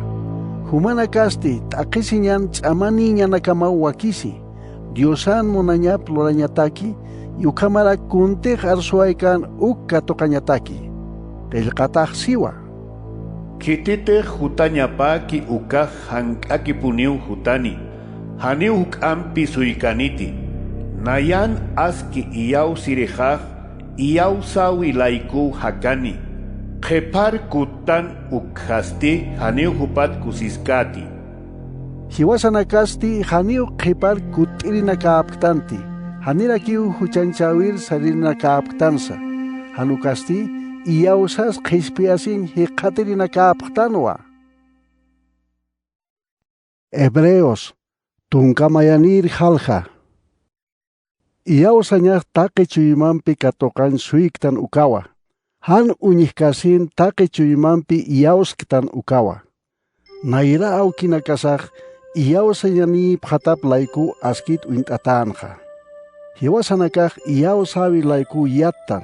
Jumanakasti t'aqhisiñan ch'amanïñanakamaw wakisi, Diosan munañap lurañataki, y ukhamarak kuntix arsuwaykän uk katuqañataki. Qillqatax siwa: Khititix jutañapäki ukax jank'akipuniw jutani, janiw juk'ampi suykaniti. Nayan aski iyawsirixax iyawsäwi laykuw jakani. Qhiphar kuttan ukkhasti janiw jupat kusiskäti. Jiwasanakasti janiw qhiphar kutt'irinakäpktanti, janirakiw juchañchäwir saririnakäpktansa. Jan ukasti iyawsas qhispiyasiñ jikxatirinakäpktanwa. Hebreos, tunka mayanïr jalja. Iyawsañax taqi chuymampi katuqañ suyktan ukawa, jan uñjkasin taqi chuymampi iyawsktan ukawa. Nayra awkinakasax iyawsañanïpxatap layku askit uñt'atänxa. Jiwasanakax iyawsäwi layku yattan,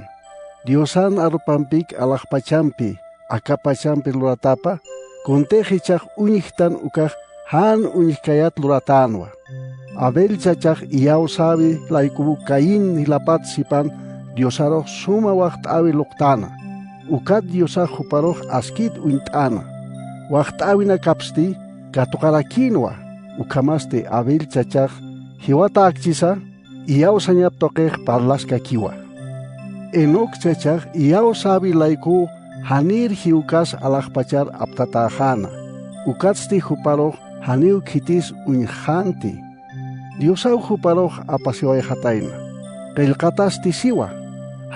Diosan arpampik alaxpachampi, aka pachampi luratapa, kuntix jichhax uñjtan ukax jan uñjkayat luratänwa. Abel chachax iyawsäwi layku Caín jilapat sipan Diosarux suma waxt'äwi luqtäna. Ukat Diosax juparux askit uñt'äna. Waxt'äwinakapsti katuqarakïnwa, ukhamasti Abel chachax jiwatäkchisa iyawsañap tuqix parlaskakiwa. Enoc chachax iyawsäwi layku janïr jiwkas alaxpachar aptatäxäna, ukatsti juparux janiw khitis uñjxänti. Diosaw juparux apasiwayxatayna. Qillqatasti siwa: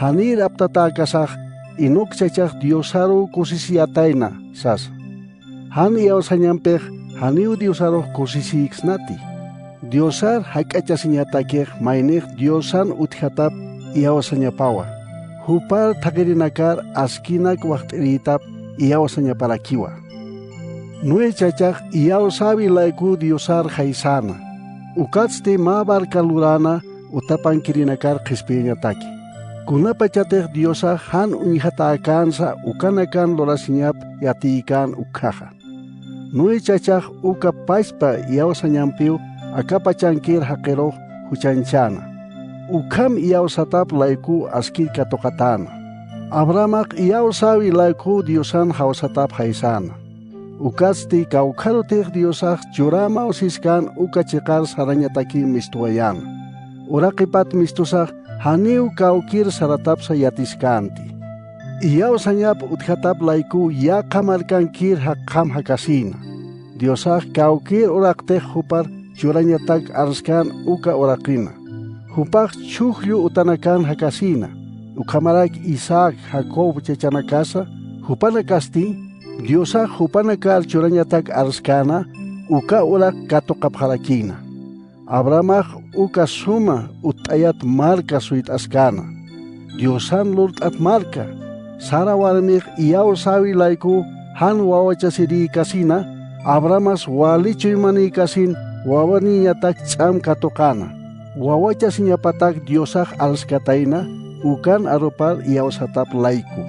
Janïr aptatäkasax Enoc chachax Diosaruw kusisiyatayna, sasa. Jan iyawsañampix janiw Diosarux kusisïksnati. Diosar jak'achasiñatakix maynix Diosan utjatap iyawsañapawa. Jupar thaqirinakar askinak waxt'irïtap iyawsañaparakiwa. Noé chachax iyawsäwi layku Diosar jaysäna. Ukatsti mä barca luräna utapankirinakar qhispiyañataki. Kunapachatix Diosax jan uñjatäkänsa ukanakan lurasiñap yatïkän ukkhaxa. Noé chachax uka pachpa iyawsañampiw aka pachankir jaqirux juchañchäna. Ukham iyawsatap laykuw askir katuqatäna. Abrahamax iyawsäwi laykuw Diosan jawsatap jaysäna. Ukatsti kawkharutix Diosax churämaw siskän uka chiqar sarañatakiw mistuwayäna. Uraqipat mistusax janiw kawkir saratapsa yatiskänti. Iyawsañap utjatap laykuw yaqha markankir jaqjam jakasïna. Diosax kawkir uraqtix jupar churañatak arskän uka uraqina. Jupax chhujllu utanakan jakasïna. Ukhamarak Isaac, Jacob chachanakasa, jupanakasti Diosax jupanakar churañatak arskäna, uka uraq katuqapxarakïna. Abrahamax uka suma utt'ayat marka suyt'askäna. Diosan lurt'at marka, Sara warmix iyawsäwi layku jan wawachasirïkasina, Abrahamas wali chuymanïkasin wawanïñatak ch'am katuqäna. Wawachasiñapatak Diosax arskatayna, ukan arupar iyawsatap layku.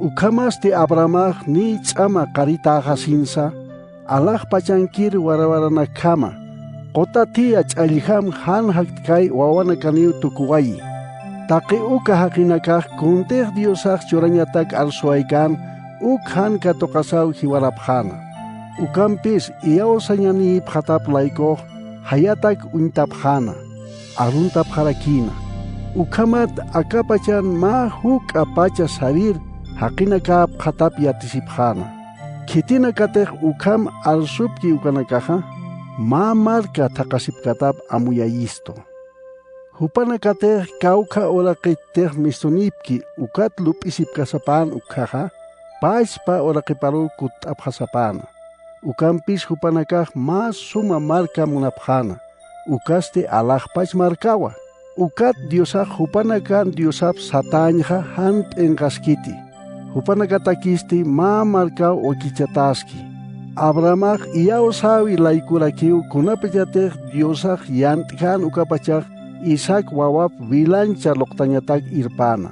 Ukhamasti Abrahamax niy ch'ama qaritäxasinsa, alaxpachankir warawaranakjama, quta thia ch'allxam jan jakt'kay wawanakaniw tukuwayi. Taqi uka jaqinakax kuntix Diosax churañatak arsuwaykän uk jan katuqasaw jiwarapxäna. Ukampis iyawsañanïpxatap laykux jayatak uñtapxäna, aruntapxarakïna. Ukhamat akapachan mä juk'a pacha sarir jaqinakäpxatap yatisipxäna. Khitinakatix ukham arsupki ukanakaxa, mä marka thaqhasipkatap amuyayistu. Jupanakatix kawkha uraqittix mistunïpki ukat lup'isipkasapän ukkhaxa, pachpa uraqiparuw kutt'apxasapäna. Ukampis jupanakax mä suma marka munapxäna, ukasti alaxpach markawa. Ukat Diosax jupanakan Diosap satäñxa jan p'inqaskiti. Jupanakatakisti mä markaw wakichatäski. Abrahamax iyawsäwi laykurakiw kunapachatix Diosax yant'kän ukapachax Isaac wawap wilancha luqtañatak irpäna.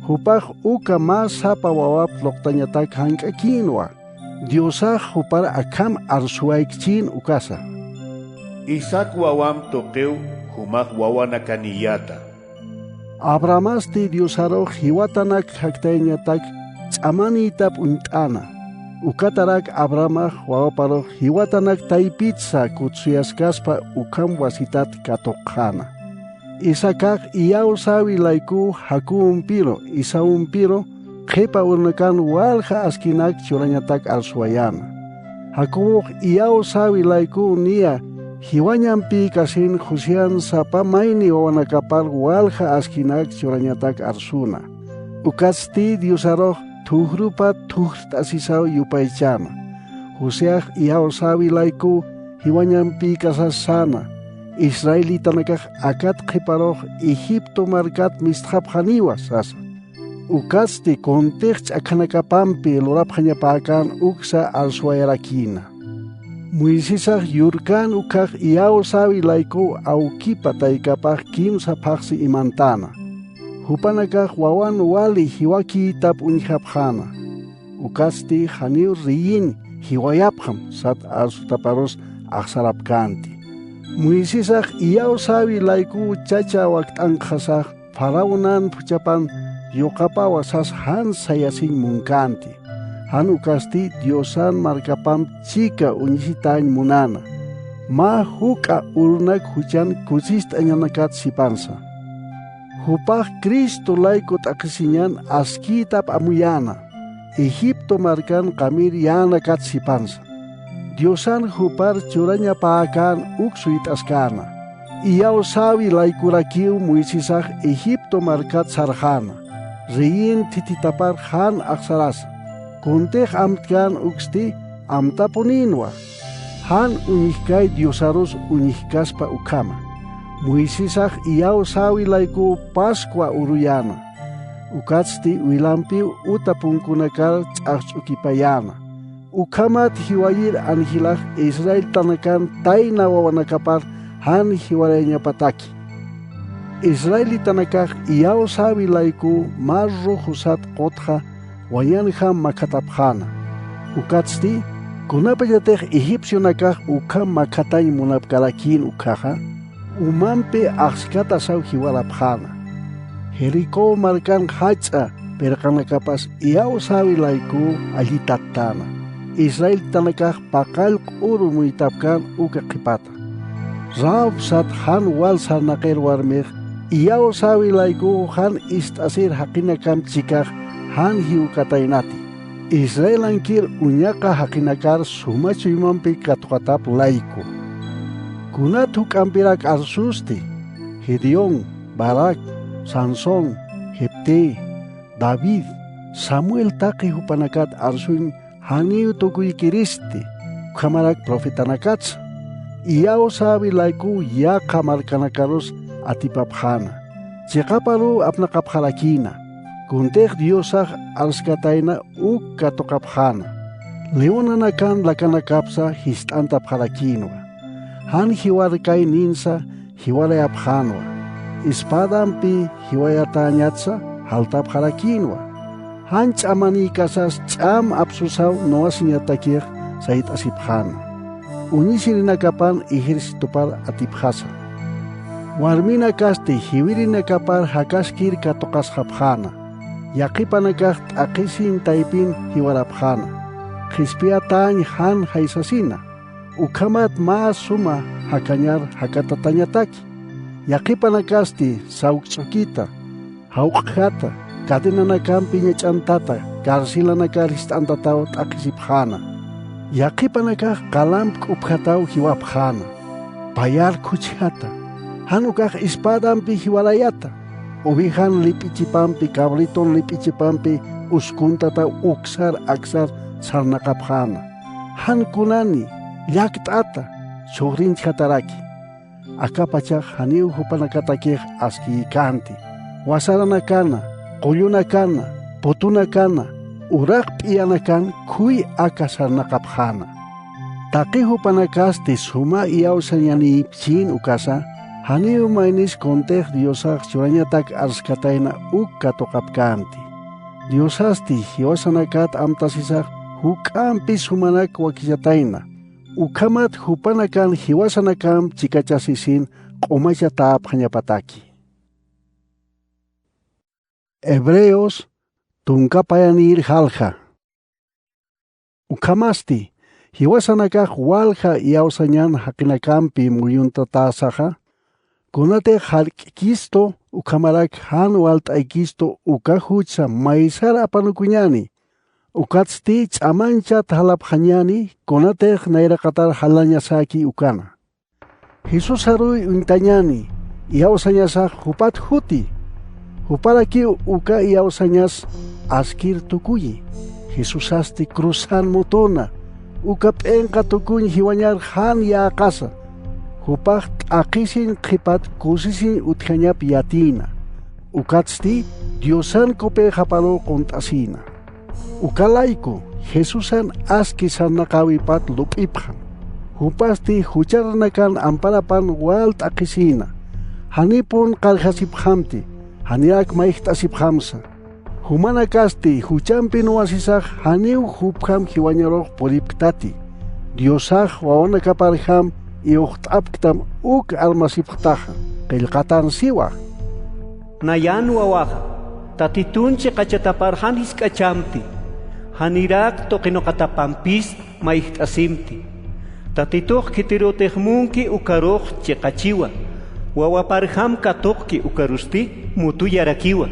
Jupax uka mä sapa wawap luqtañatak jank'akïnwa. Diosax jupar akham arsuwaykchin ukasa: Isaac wawamp tuqiw jumax wawanakaniyäta. Abrahamasti Diosarux jiwatanak jaktayñatak ch'amanïtap uñt'ana. Ukatarak Abrahamax wawaparux jiwatanak taypitsa kutsuyaskaspa ukham wasitat katuqxäna. Isaacax iyawsäwi laykuw Jacobompiru, Esaumpiru qhipa urunakan walja askinak churañatak arsuwayäna. Jacobox iyawsäwi laykuw niya jiwañampïkasin Josean sapa mayni wawanakapar walja askinak churañatak arsuna. Ukatsti Diosarux thujrupa thujrt'asisaw yupaychäna. Joseax iyawsäwi laykuw jiwañampïkasas säna, israelitanakax akat qhiparux Egipto markat mistxapxaniwa sasa. Ukatsti kuntix ch'akhanakapampi lurapxañapäkän uksa arsuwayarakïna. Moisesax yurkän ukkhax iyawsäwi laykuw awkipa taykapax kimsa phaxsi imantäna. Jupanakax wawan wali jiwakïtap uñjapxäna. Ukatsti janiw riyin jiwayapxam sat arsutaparus axsarapkänti. Moisesax iyawsäwi laykuw chacha wakt'ankxasax Faraonan phuchhapan yuqapawa sas jan sayasiñ munkänti. Jan ukasti Diosan markapamp chika uñisitäñ munäna, mä juk'a urunak juchan kusist'añanakat sipansa. Jupax Cristo layku t'aqhisiñan askïtap amuyäna, Egipto markan qamir yänakat sipansa. Diosan jupar churañapäkän uk suyt'askäna. Iyawsäwi laykurakiw Moisesax Egipto markat sarxäna, reyin thithitapar jan axsarasa. Kuntix amtkän uksti amtapunïnwa. Jan uñjkay Diosarus uñjkaspa ukhama. Moisesax iyawsäwi laykuw Pascua uruyäna. Ukatsti wilampiw uta punkunakar ch'axch'ukipayäna. Ukhamat jiwayir anjelax israelitanakan tayna wawanakapar jan jiwarayañapataki. Israelitanakax iyawsäwi laykuw Mar Rojo sat qutxa wañanjam makhatapxäna. Ukatsti, kunapachatix egipcionakax ukham makhatañ munapkarakïn ukkhaxa, umampi axskatasaw jiwarapxäna. Jericó markan jach'a pirqanakapas iyawsäwi laykuw allitattäna. Israelitanakax paqall q'uru muytapkän uka qhipata. Rahab sat jan wal sarnaqir warmix iyawsäwi laykuw jan ist'asir jaqinakamp chikax jan jiwkataynati. Israelankir uñaqa jaqinakar suma chuymampi katuqatap layku. Kunat juk'ampirak arsusti, Gedeón, Barac, Sansón, Jefté, David, Samuel taqi jupanakat arsuñ janiw tukuykiristi, ukhamarak profetanakatsa. Iyawsäwi laykuw yaqha markanakarus atipapxäna. Chiqaparuw apnaqapxarakïna. Kuntix Diosax arskatayna uk katuqapxäna. Leonanakan lakanakapsa jist'antapxarakïnwa. Jan jiwarkayninsa jiwarayapxänwa. Espadampi jiwayatäñatsa jaltapxarakïnwa. Jan ch'amanïkasas ch'am apsusaw nuwasiñatakix sayt'asipxäna. Uñisirinakapan ejercitopar atipxasa. Warminakasti jiwirinakapar jakaskir katuqasxapxäna. Yaqhipanakax t'aqhisiñ taypin jiwarapxäna. Qhispiyatäñ jan jaysasina. Ukhamat mä suma jakañar jakatatañataki. Yaqhipanakasti sawkch'ukita, jawq'jata, cadenanakampi ñach'antata, carcelanakar jist'antataw t'aqhisipxäna. Yaqhipanakax qalamp k'upjataw jiwapxäna. Payar khuchjata, jan ukax espadampi jiwarayata. Ovejan lip'ichipampi, cabriton lip'ichipampi uskuntataw uksar aksar sarnaqapxäna. Jan kunani, llakt'ata, chhujrinchjataraki. Akapachax janiw jupanakatakix askïkänti. Wasaranakana, qullunakana, putunakana, uraq p'iyanakan khuy aka sarnaqapxäna. Taqi jupanakasti suma iyawsañanïpchïn ukasa, janiw maynis kuntix Diosax churañatak arskatayna uk katuqapkänti. Diosasti jiwasanakat amtasisax juk'ampis jumanak wakichatayna, ukhamat jupanakan jiwasanakamp chikachasisin q'umachatäpxañapataki. Hebreos tunka payanïr jalja. Ukhamasti, jiwasanakax walja iyawsañan jaqinakampi muyuntatäsaxa, kunatix jark'kistu ukhamarak jan walt'aykistu uka jucha maysar apanukuñäni, ukatsti ch'amañchat jalapxañäni, kunatix nayraqatar jalañasäki ukana. Jesusaruy uñtañäni, iyawsañasax jupat juti. Juparakiw uka iyawsañas askir tukuyi. Jesusasti cruzan mutuna, uka p'inqa tukuñ jiwañar jan yäqasa. Jupax t'aqhisiñ qhipat kusisiñ utjañap yatïna. Ukatsti Diosan qupïxaparuw qunt'asïna. Uka layku, Jesusan aski sarnaqäwipat lup'ipxam. Jupasti jucharanakan amparapan wal t'aqhisïna. Janipun qarjasipxamti, janirak mayjt'asipxamsa. Jumanakasti juchampin wasisax janiw jupjam jiwañarux puripktati. Diosax wawanakaparjam iwxt'apktam uk armasipxtaxa, qillqatan siwa. Nayan wawaxa, Tatitun chiqachataparxan jisk'achamti, janirak tuqinuqatapampis mayjt'asimti. Tatitux khitirutix munki ukarux chiqachiwa, wawaparjam katuqki ukarusti mutuyarakiwa.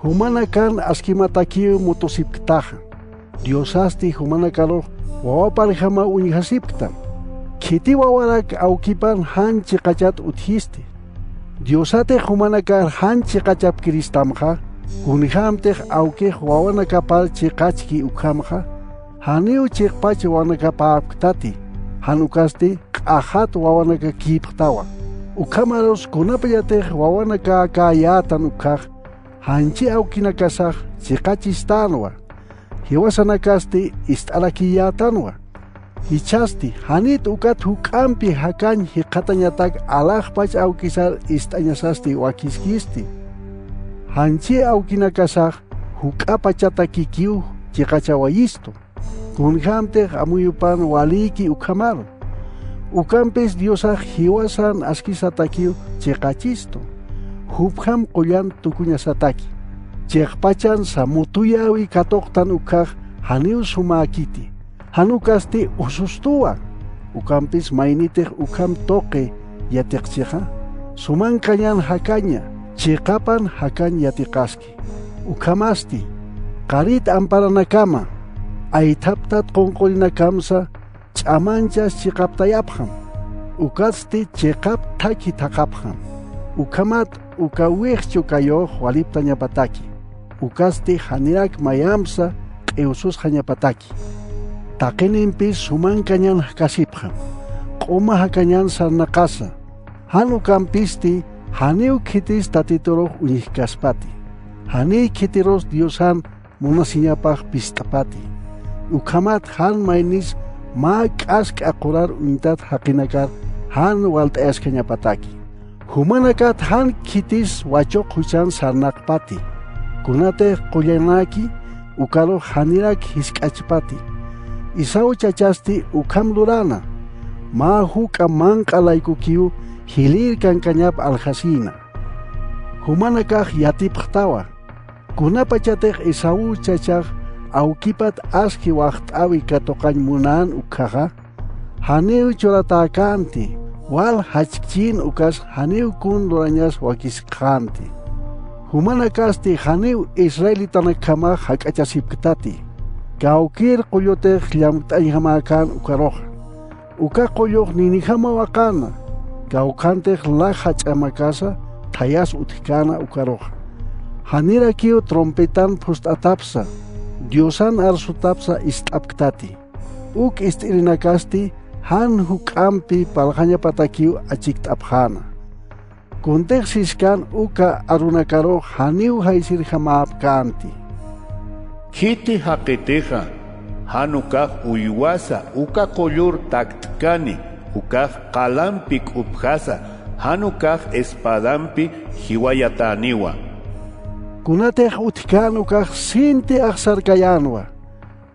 Jumanakan askimatakiw mutusipktaxa. Diosasti jumanakarux wawaparjamaw uñjasipktam. Khiti wawarak awkipan jan chiqachat utjisti. Diosatix jumanakar jan chiqachapkiristamxa, kunjämtix awkix wawanakapar chiqachki ukhamxa, janiw chiqpach wawanakapäpktati, jan ukasti q'axat wawanakakïpxtawa. Ukhamarus kunapachatix wawanakakäyätan ukkhax, janchi awkinakasax chiqachistänwa, jiwasanakasti ist'arakiyätanwa. Jichhasti, janit ukat juk'ampi jakañ jikxatañatak alaxpach awkisar ist'añasasti wakiskisti. Janchi awkinakasax juk'apachatakikiw chiqachawayistu. Kunjämtix amuyupan walïki ukhamaru. Ukampis Diosax jiwasan askisatakiw chiqachistu. Jupjam qullan tukuñasataki. Chiqpachan sa mutuyäwi katuqtan ukkhax janiw sumäkiti. Jan ukasti usustuwa. Ukampis maynitix ukham tuqi yatiqchixa, sumankañan jakaña, chiqapan jakañ yatiqaski. Ukhamasti, qarit amparanakama, aythaptat qunqurinakamsa ch'amanchas chiqaptayapxam, ukatsti chiqap thakhi thaqhapxam. Ukhamat uka wix chukayux waliptañapataki, ukatsti janirak mayamsa q'iwsusxañapataki. Taqinimpis sumankañan jakasipxam, q'uma jakañan sarnaqasa, jan ukampisti janiw khitis Tatiturux uñjkaspati, janiy khitirus Diosan munasiñapax pist'apati. Ukhamat jan maynis mä k'ask'a qurar uñtat jaqinakar jan walt'ayaskañapataki. Jumanakat jan khitis wachuq juchan sarnaqpati. Kunatix qullanäki, ukarux janirak jisk'achpati. Esau chachasti ukham lurana. Mä juk'a manq'a laykukiw jilïr kankañap aljasïna. Jumanakax yatipxtawa. Kunapachatix Esau chachax awkipat aski waxt'äwi katuqañ munän ukkhaxa, janiw churatäkänti, wal jachkchïn ukas janiw kun lurañas wakiskxänti. Jumanakasti janiw israelitanakhamax jak'achasipktati, kawkïr qullutix llamkt'añjamäkän ukaruxa. Uka qullux ninijamaw aqäna, kawkhantix laja ch'amakasa thayas utjkäna ukaruxa. Janirakiw trompetan phust'atapsa, Diosan arsutapsa ist'apktati. Uk ist'irinakasti jan juk'ampi parlxañapatakiw achikt'apxäna. Kuntix siskan uka arunakarux janiw jaysirjamäpkänti. Khiti jaqitixa, jan ukax uywasa uka qullur takt'kani, ukax qalampi k'upjasa, jan ukax espadampi jiwayatäniwa. Kunatix utjkän ukax sinti axsarkayänwa.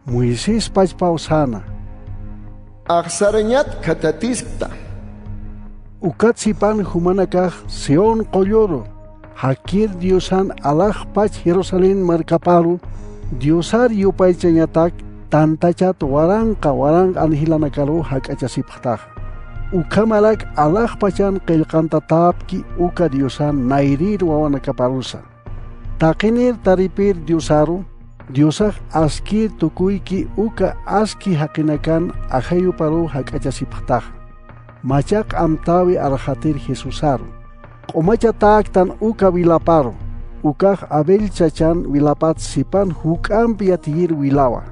Moisés pachpaw säna. Axsarañat khathatiskta. Ukat sipan jumanakax Sión qulluru, jakir Diosan alaxpach Jerusalén markaparu, Diosar yupaychañatak tantachat waranqa waranqa angelanakaru jak'achasipxtaxa. Ukhamarak alaxpachan qillqantatäpki uka Diosan nayrïr wawanakaparusa. Taqinir taripir Diosaru, Diosax askïr tukuyki uka aski jaqinakan ajayuparuw jak'achasipxtaxa. Machaq amtäwi arxatir Jesusaru. Q'umachatäktan uka wilaparu, ukax Abel chachan wilapat sipan juk'amp yatiyir wilawa.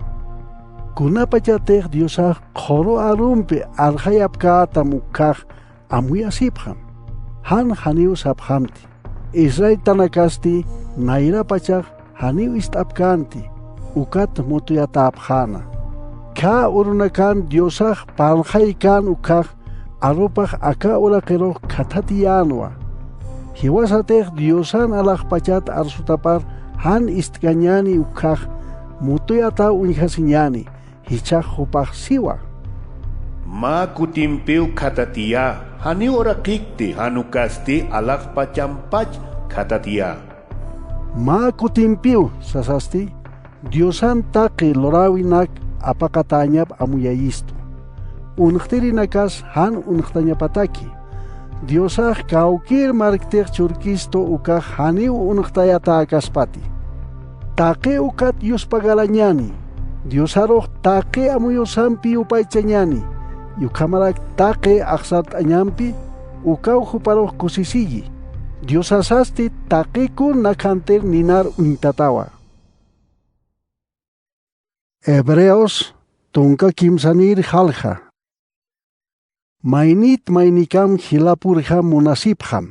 Kunapachatix Diosax qhuru arumpi arxayapkätam ukkhax amuyasipxam. Jan janiw sapxamti. Israeltanakasti nayrapachax janiw ist'apkänti, ukat mutuyatäpxäna. Khä urunakan Diosax parlxaykän ukkhax arupax aka uraqirux khathatiyänwa. Jiwasatix Diosan alaxpachat arsutapar jan ist'kañäni ukkhax mutuyataw uñjasiñäni, jichhax jupax siwa. Mä kutimpiw khathatiyä, janiw uraqikti, jan ukasti alaxpachampach khathatiyä. Mä kutimpiw sasasti, Diosan taqi luräwinak apaqatäñap amuyayistu. Unxtirinakas jan unxtañapataki. Diosax kawkïr marktix churkistu ukax janiw unxtayatäkaspati. Taqi ukat yuspagarañäni, Diosarux taqi amuyusampi yupaychañäni, ukhamarak taqi axsart'añampi, ukaw juparux kusisiyi. Diosasasti taqi kun nakhantir ninar uñtatawa. Hebreos tunka kimsanïr jalja. Maynit maynikam jilapurjam munasipxam.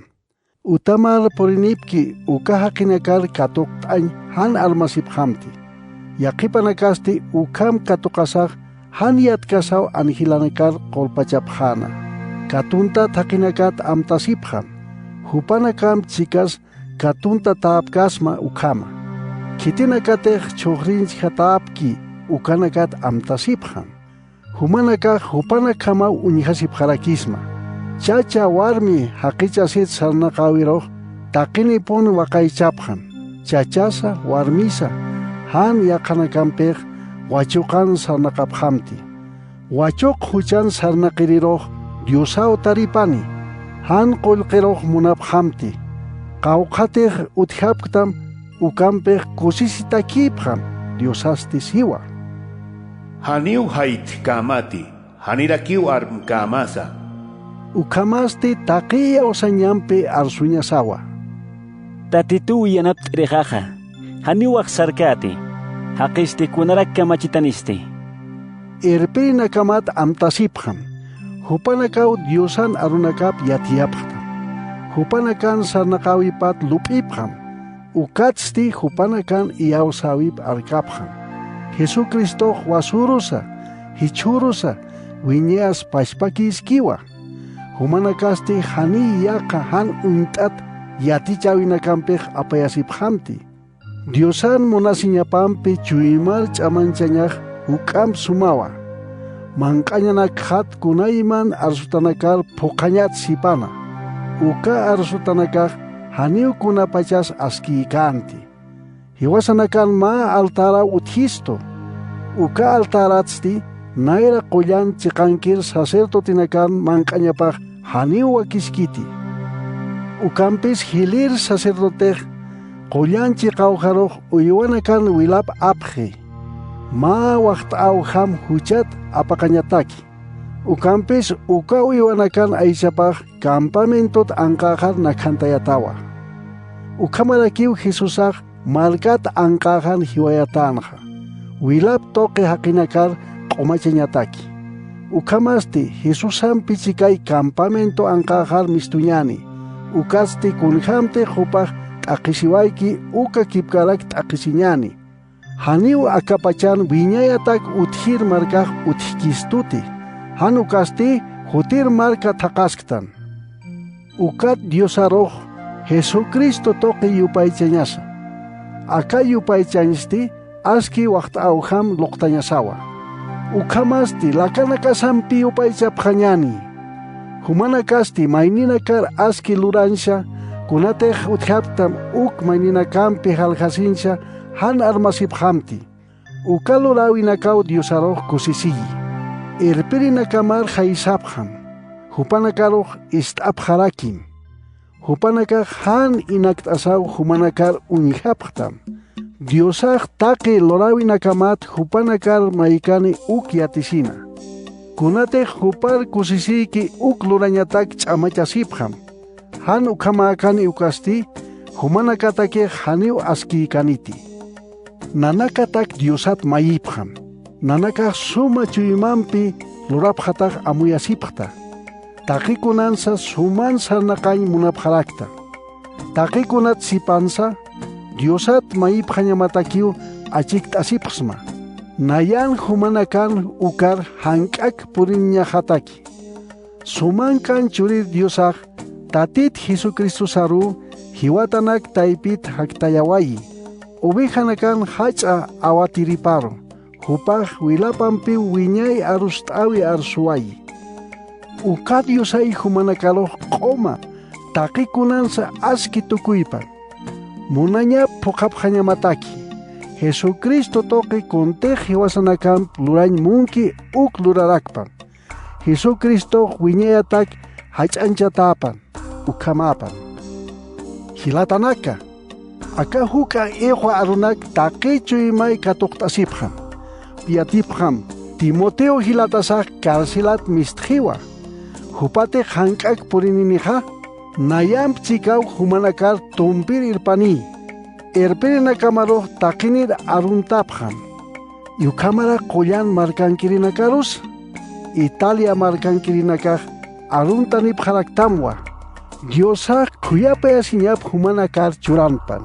Utamar purinipki uka jaqinakar katuqt'añ jan armasipxamti. Yaqhipanakasti ukham katuqasax jan yatkasaw angelanakar qulpachapxäna. Katuntat jaqinakat amtasipxam. Jupanakamp chikas katuntatäpkäsma ukhama. Khitinakatix chhuxrinchjatäpki ukanakat amtasipxam. Jumanakax jupanakhamaw uñjasipxarakisma. Chacha warmi jaqichasit sarnaqäwirux taqinipun waqaychapxam. Chachasa, warmisa, jan yaqhanakampix wachuqan sarnaqapxamti. Wachuq juchan sarnaqirirux Diosaw taripani, jan qullqirux munapxamti. Qawqhatix utjapktam, ukampix kusisitakïpxam, Diosasti siwa. Janiw jaytjkämati, janirakiw armkämasa. Ukhamasti taqi iyawsañampi arsuñasawa. Tatituw yanapt'irixaxa, janiw axsarkäti, jaqisti kunarak kamachitanisti. Irpirinakamat amtasipxam, jupanakaw Diosan arunakap yatiyapxtam. Jupanakan sarnaqäwipat lup'ipxam, ukatsti jupanakan iyawsäwip arkapxam. Jesucristox wasürusa, jichhürusa, wiñayas pachpakïskiwa. Jumanakasti janiy yaqha jan uñt'at yatichäwinakampix apayasipxamti. Diosan munasiñapampi chuymar ch'amanchañax juk'amp sumawa. Manq'añanakxat kunayman arsutanakar phuqhañat sipana. Uka arsutanakax janiw kunapachas askïkänti. Jiwasanakan mä altäraw utjistu. Uka altäratsti nayra qullan chiqankir sacerdotinakan manq'añapax janiw wakiskiti. Ukampis jilïr sacerdotix qullan chiqawjarux uywanakan wilap apxi. Mä waxt'äwjam juchat apaqañataki. Ukampis uka uywanakan aychapax campamentot anqäxar nakhantayatawa. Ukhamarakiw Jesusax markat anqäxan jiwayatänxa, wilap tuqi jaqinakar q'umachañataki. Ukhamasti Jesusampi chikay campamento anqäxar mistuñäni, ukatsti kunjämtix jupax t'aqhisiwayki uka kipkarak t'aqhisiñäni. Janiw akapachan wiñayatak utjir markax utjkistuti, jan ukasti jutir marka thaqhasktan. Ukat Diosarux Jesucristo tuqi yupaychañasa. Aka yupaychañsti aski waxt'awjam luqtañasawa. Ukhamasti lakanakasampi yupaychapxañani. Jumanakasti mayninakar aski lurancha, kunatix utjapktam uk mayninakampi jaljasincha jan armasipxamti. Uka luräwinakaw Diosarux kusisiyi. Irpirinakamar jaysapxam. Jupanakarux ist'apxarakim. Jupanakax jan inakt'asaw jumanakar uñjapxtam. Diosax taqi luräwinakamat jupanakar maykani uk yatisina. Kunatix jupar kusisiyki uk lurañatak ch'amachasipxam. Jan ukhamäkani ukasti, jumanakatakix janiw askïkaniti. Nanakatak Diosat mayipxam. Nanakax suma chuymampi lurapxatax amuyasipxta. Taqikunansa suman sarnaqañ munapxarakta. Taqikunat sipansa, Diosat mayipxañamatakiw achikt'asipxsma. Nayan jumanakan ukar jank'ak puriniñaxataki. Sumankan Churir Diosax Tatit Jesucristosaruw jiwatanak taypit jaktayawayi, ovejanakan jach'a awatiriparu, jupax wilapampiw wiñay arust'äwi arsuwayi. Uka Diosay jumanakarux q'uma, taqikunansa aski tukuypan. Munañap phuqhapxañamataki, Jesucristo tuqi kuntix jiwasanakamp lurañ munki uk lurarakpan. Jesucristox wiñayatak jach'añchatäpan, ukhamäpan. Jilatanaka, aka juk'a iqwa arunak taqi chuymay katuqt'asipxam. Yatipxam, Timoteo jilatasax carcelat mistxiwa. Jupatix jank'ak purininixa, nayamp chikaw jumanakar tumpir irpaniy. Irpirinakamarux taqinir aruntapxam. Ukhamara qullan markankirinakarus, Italia markankirinakax aruntanipxaraktamwa. Diosax khuyapayasiñap jumanakar churanpan.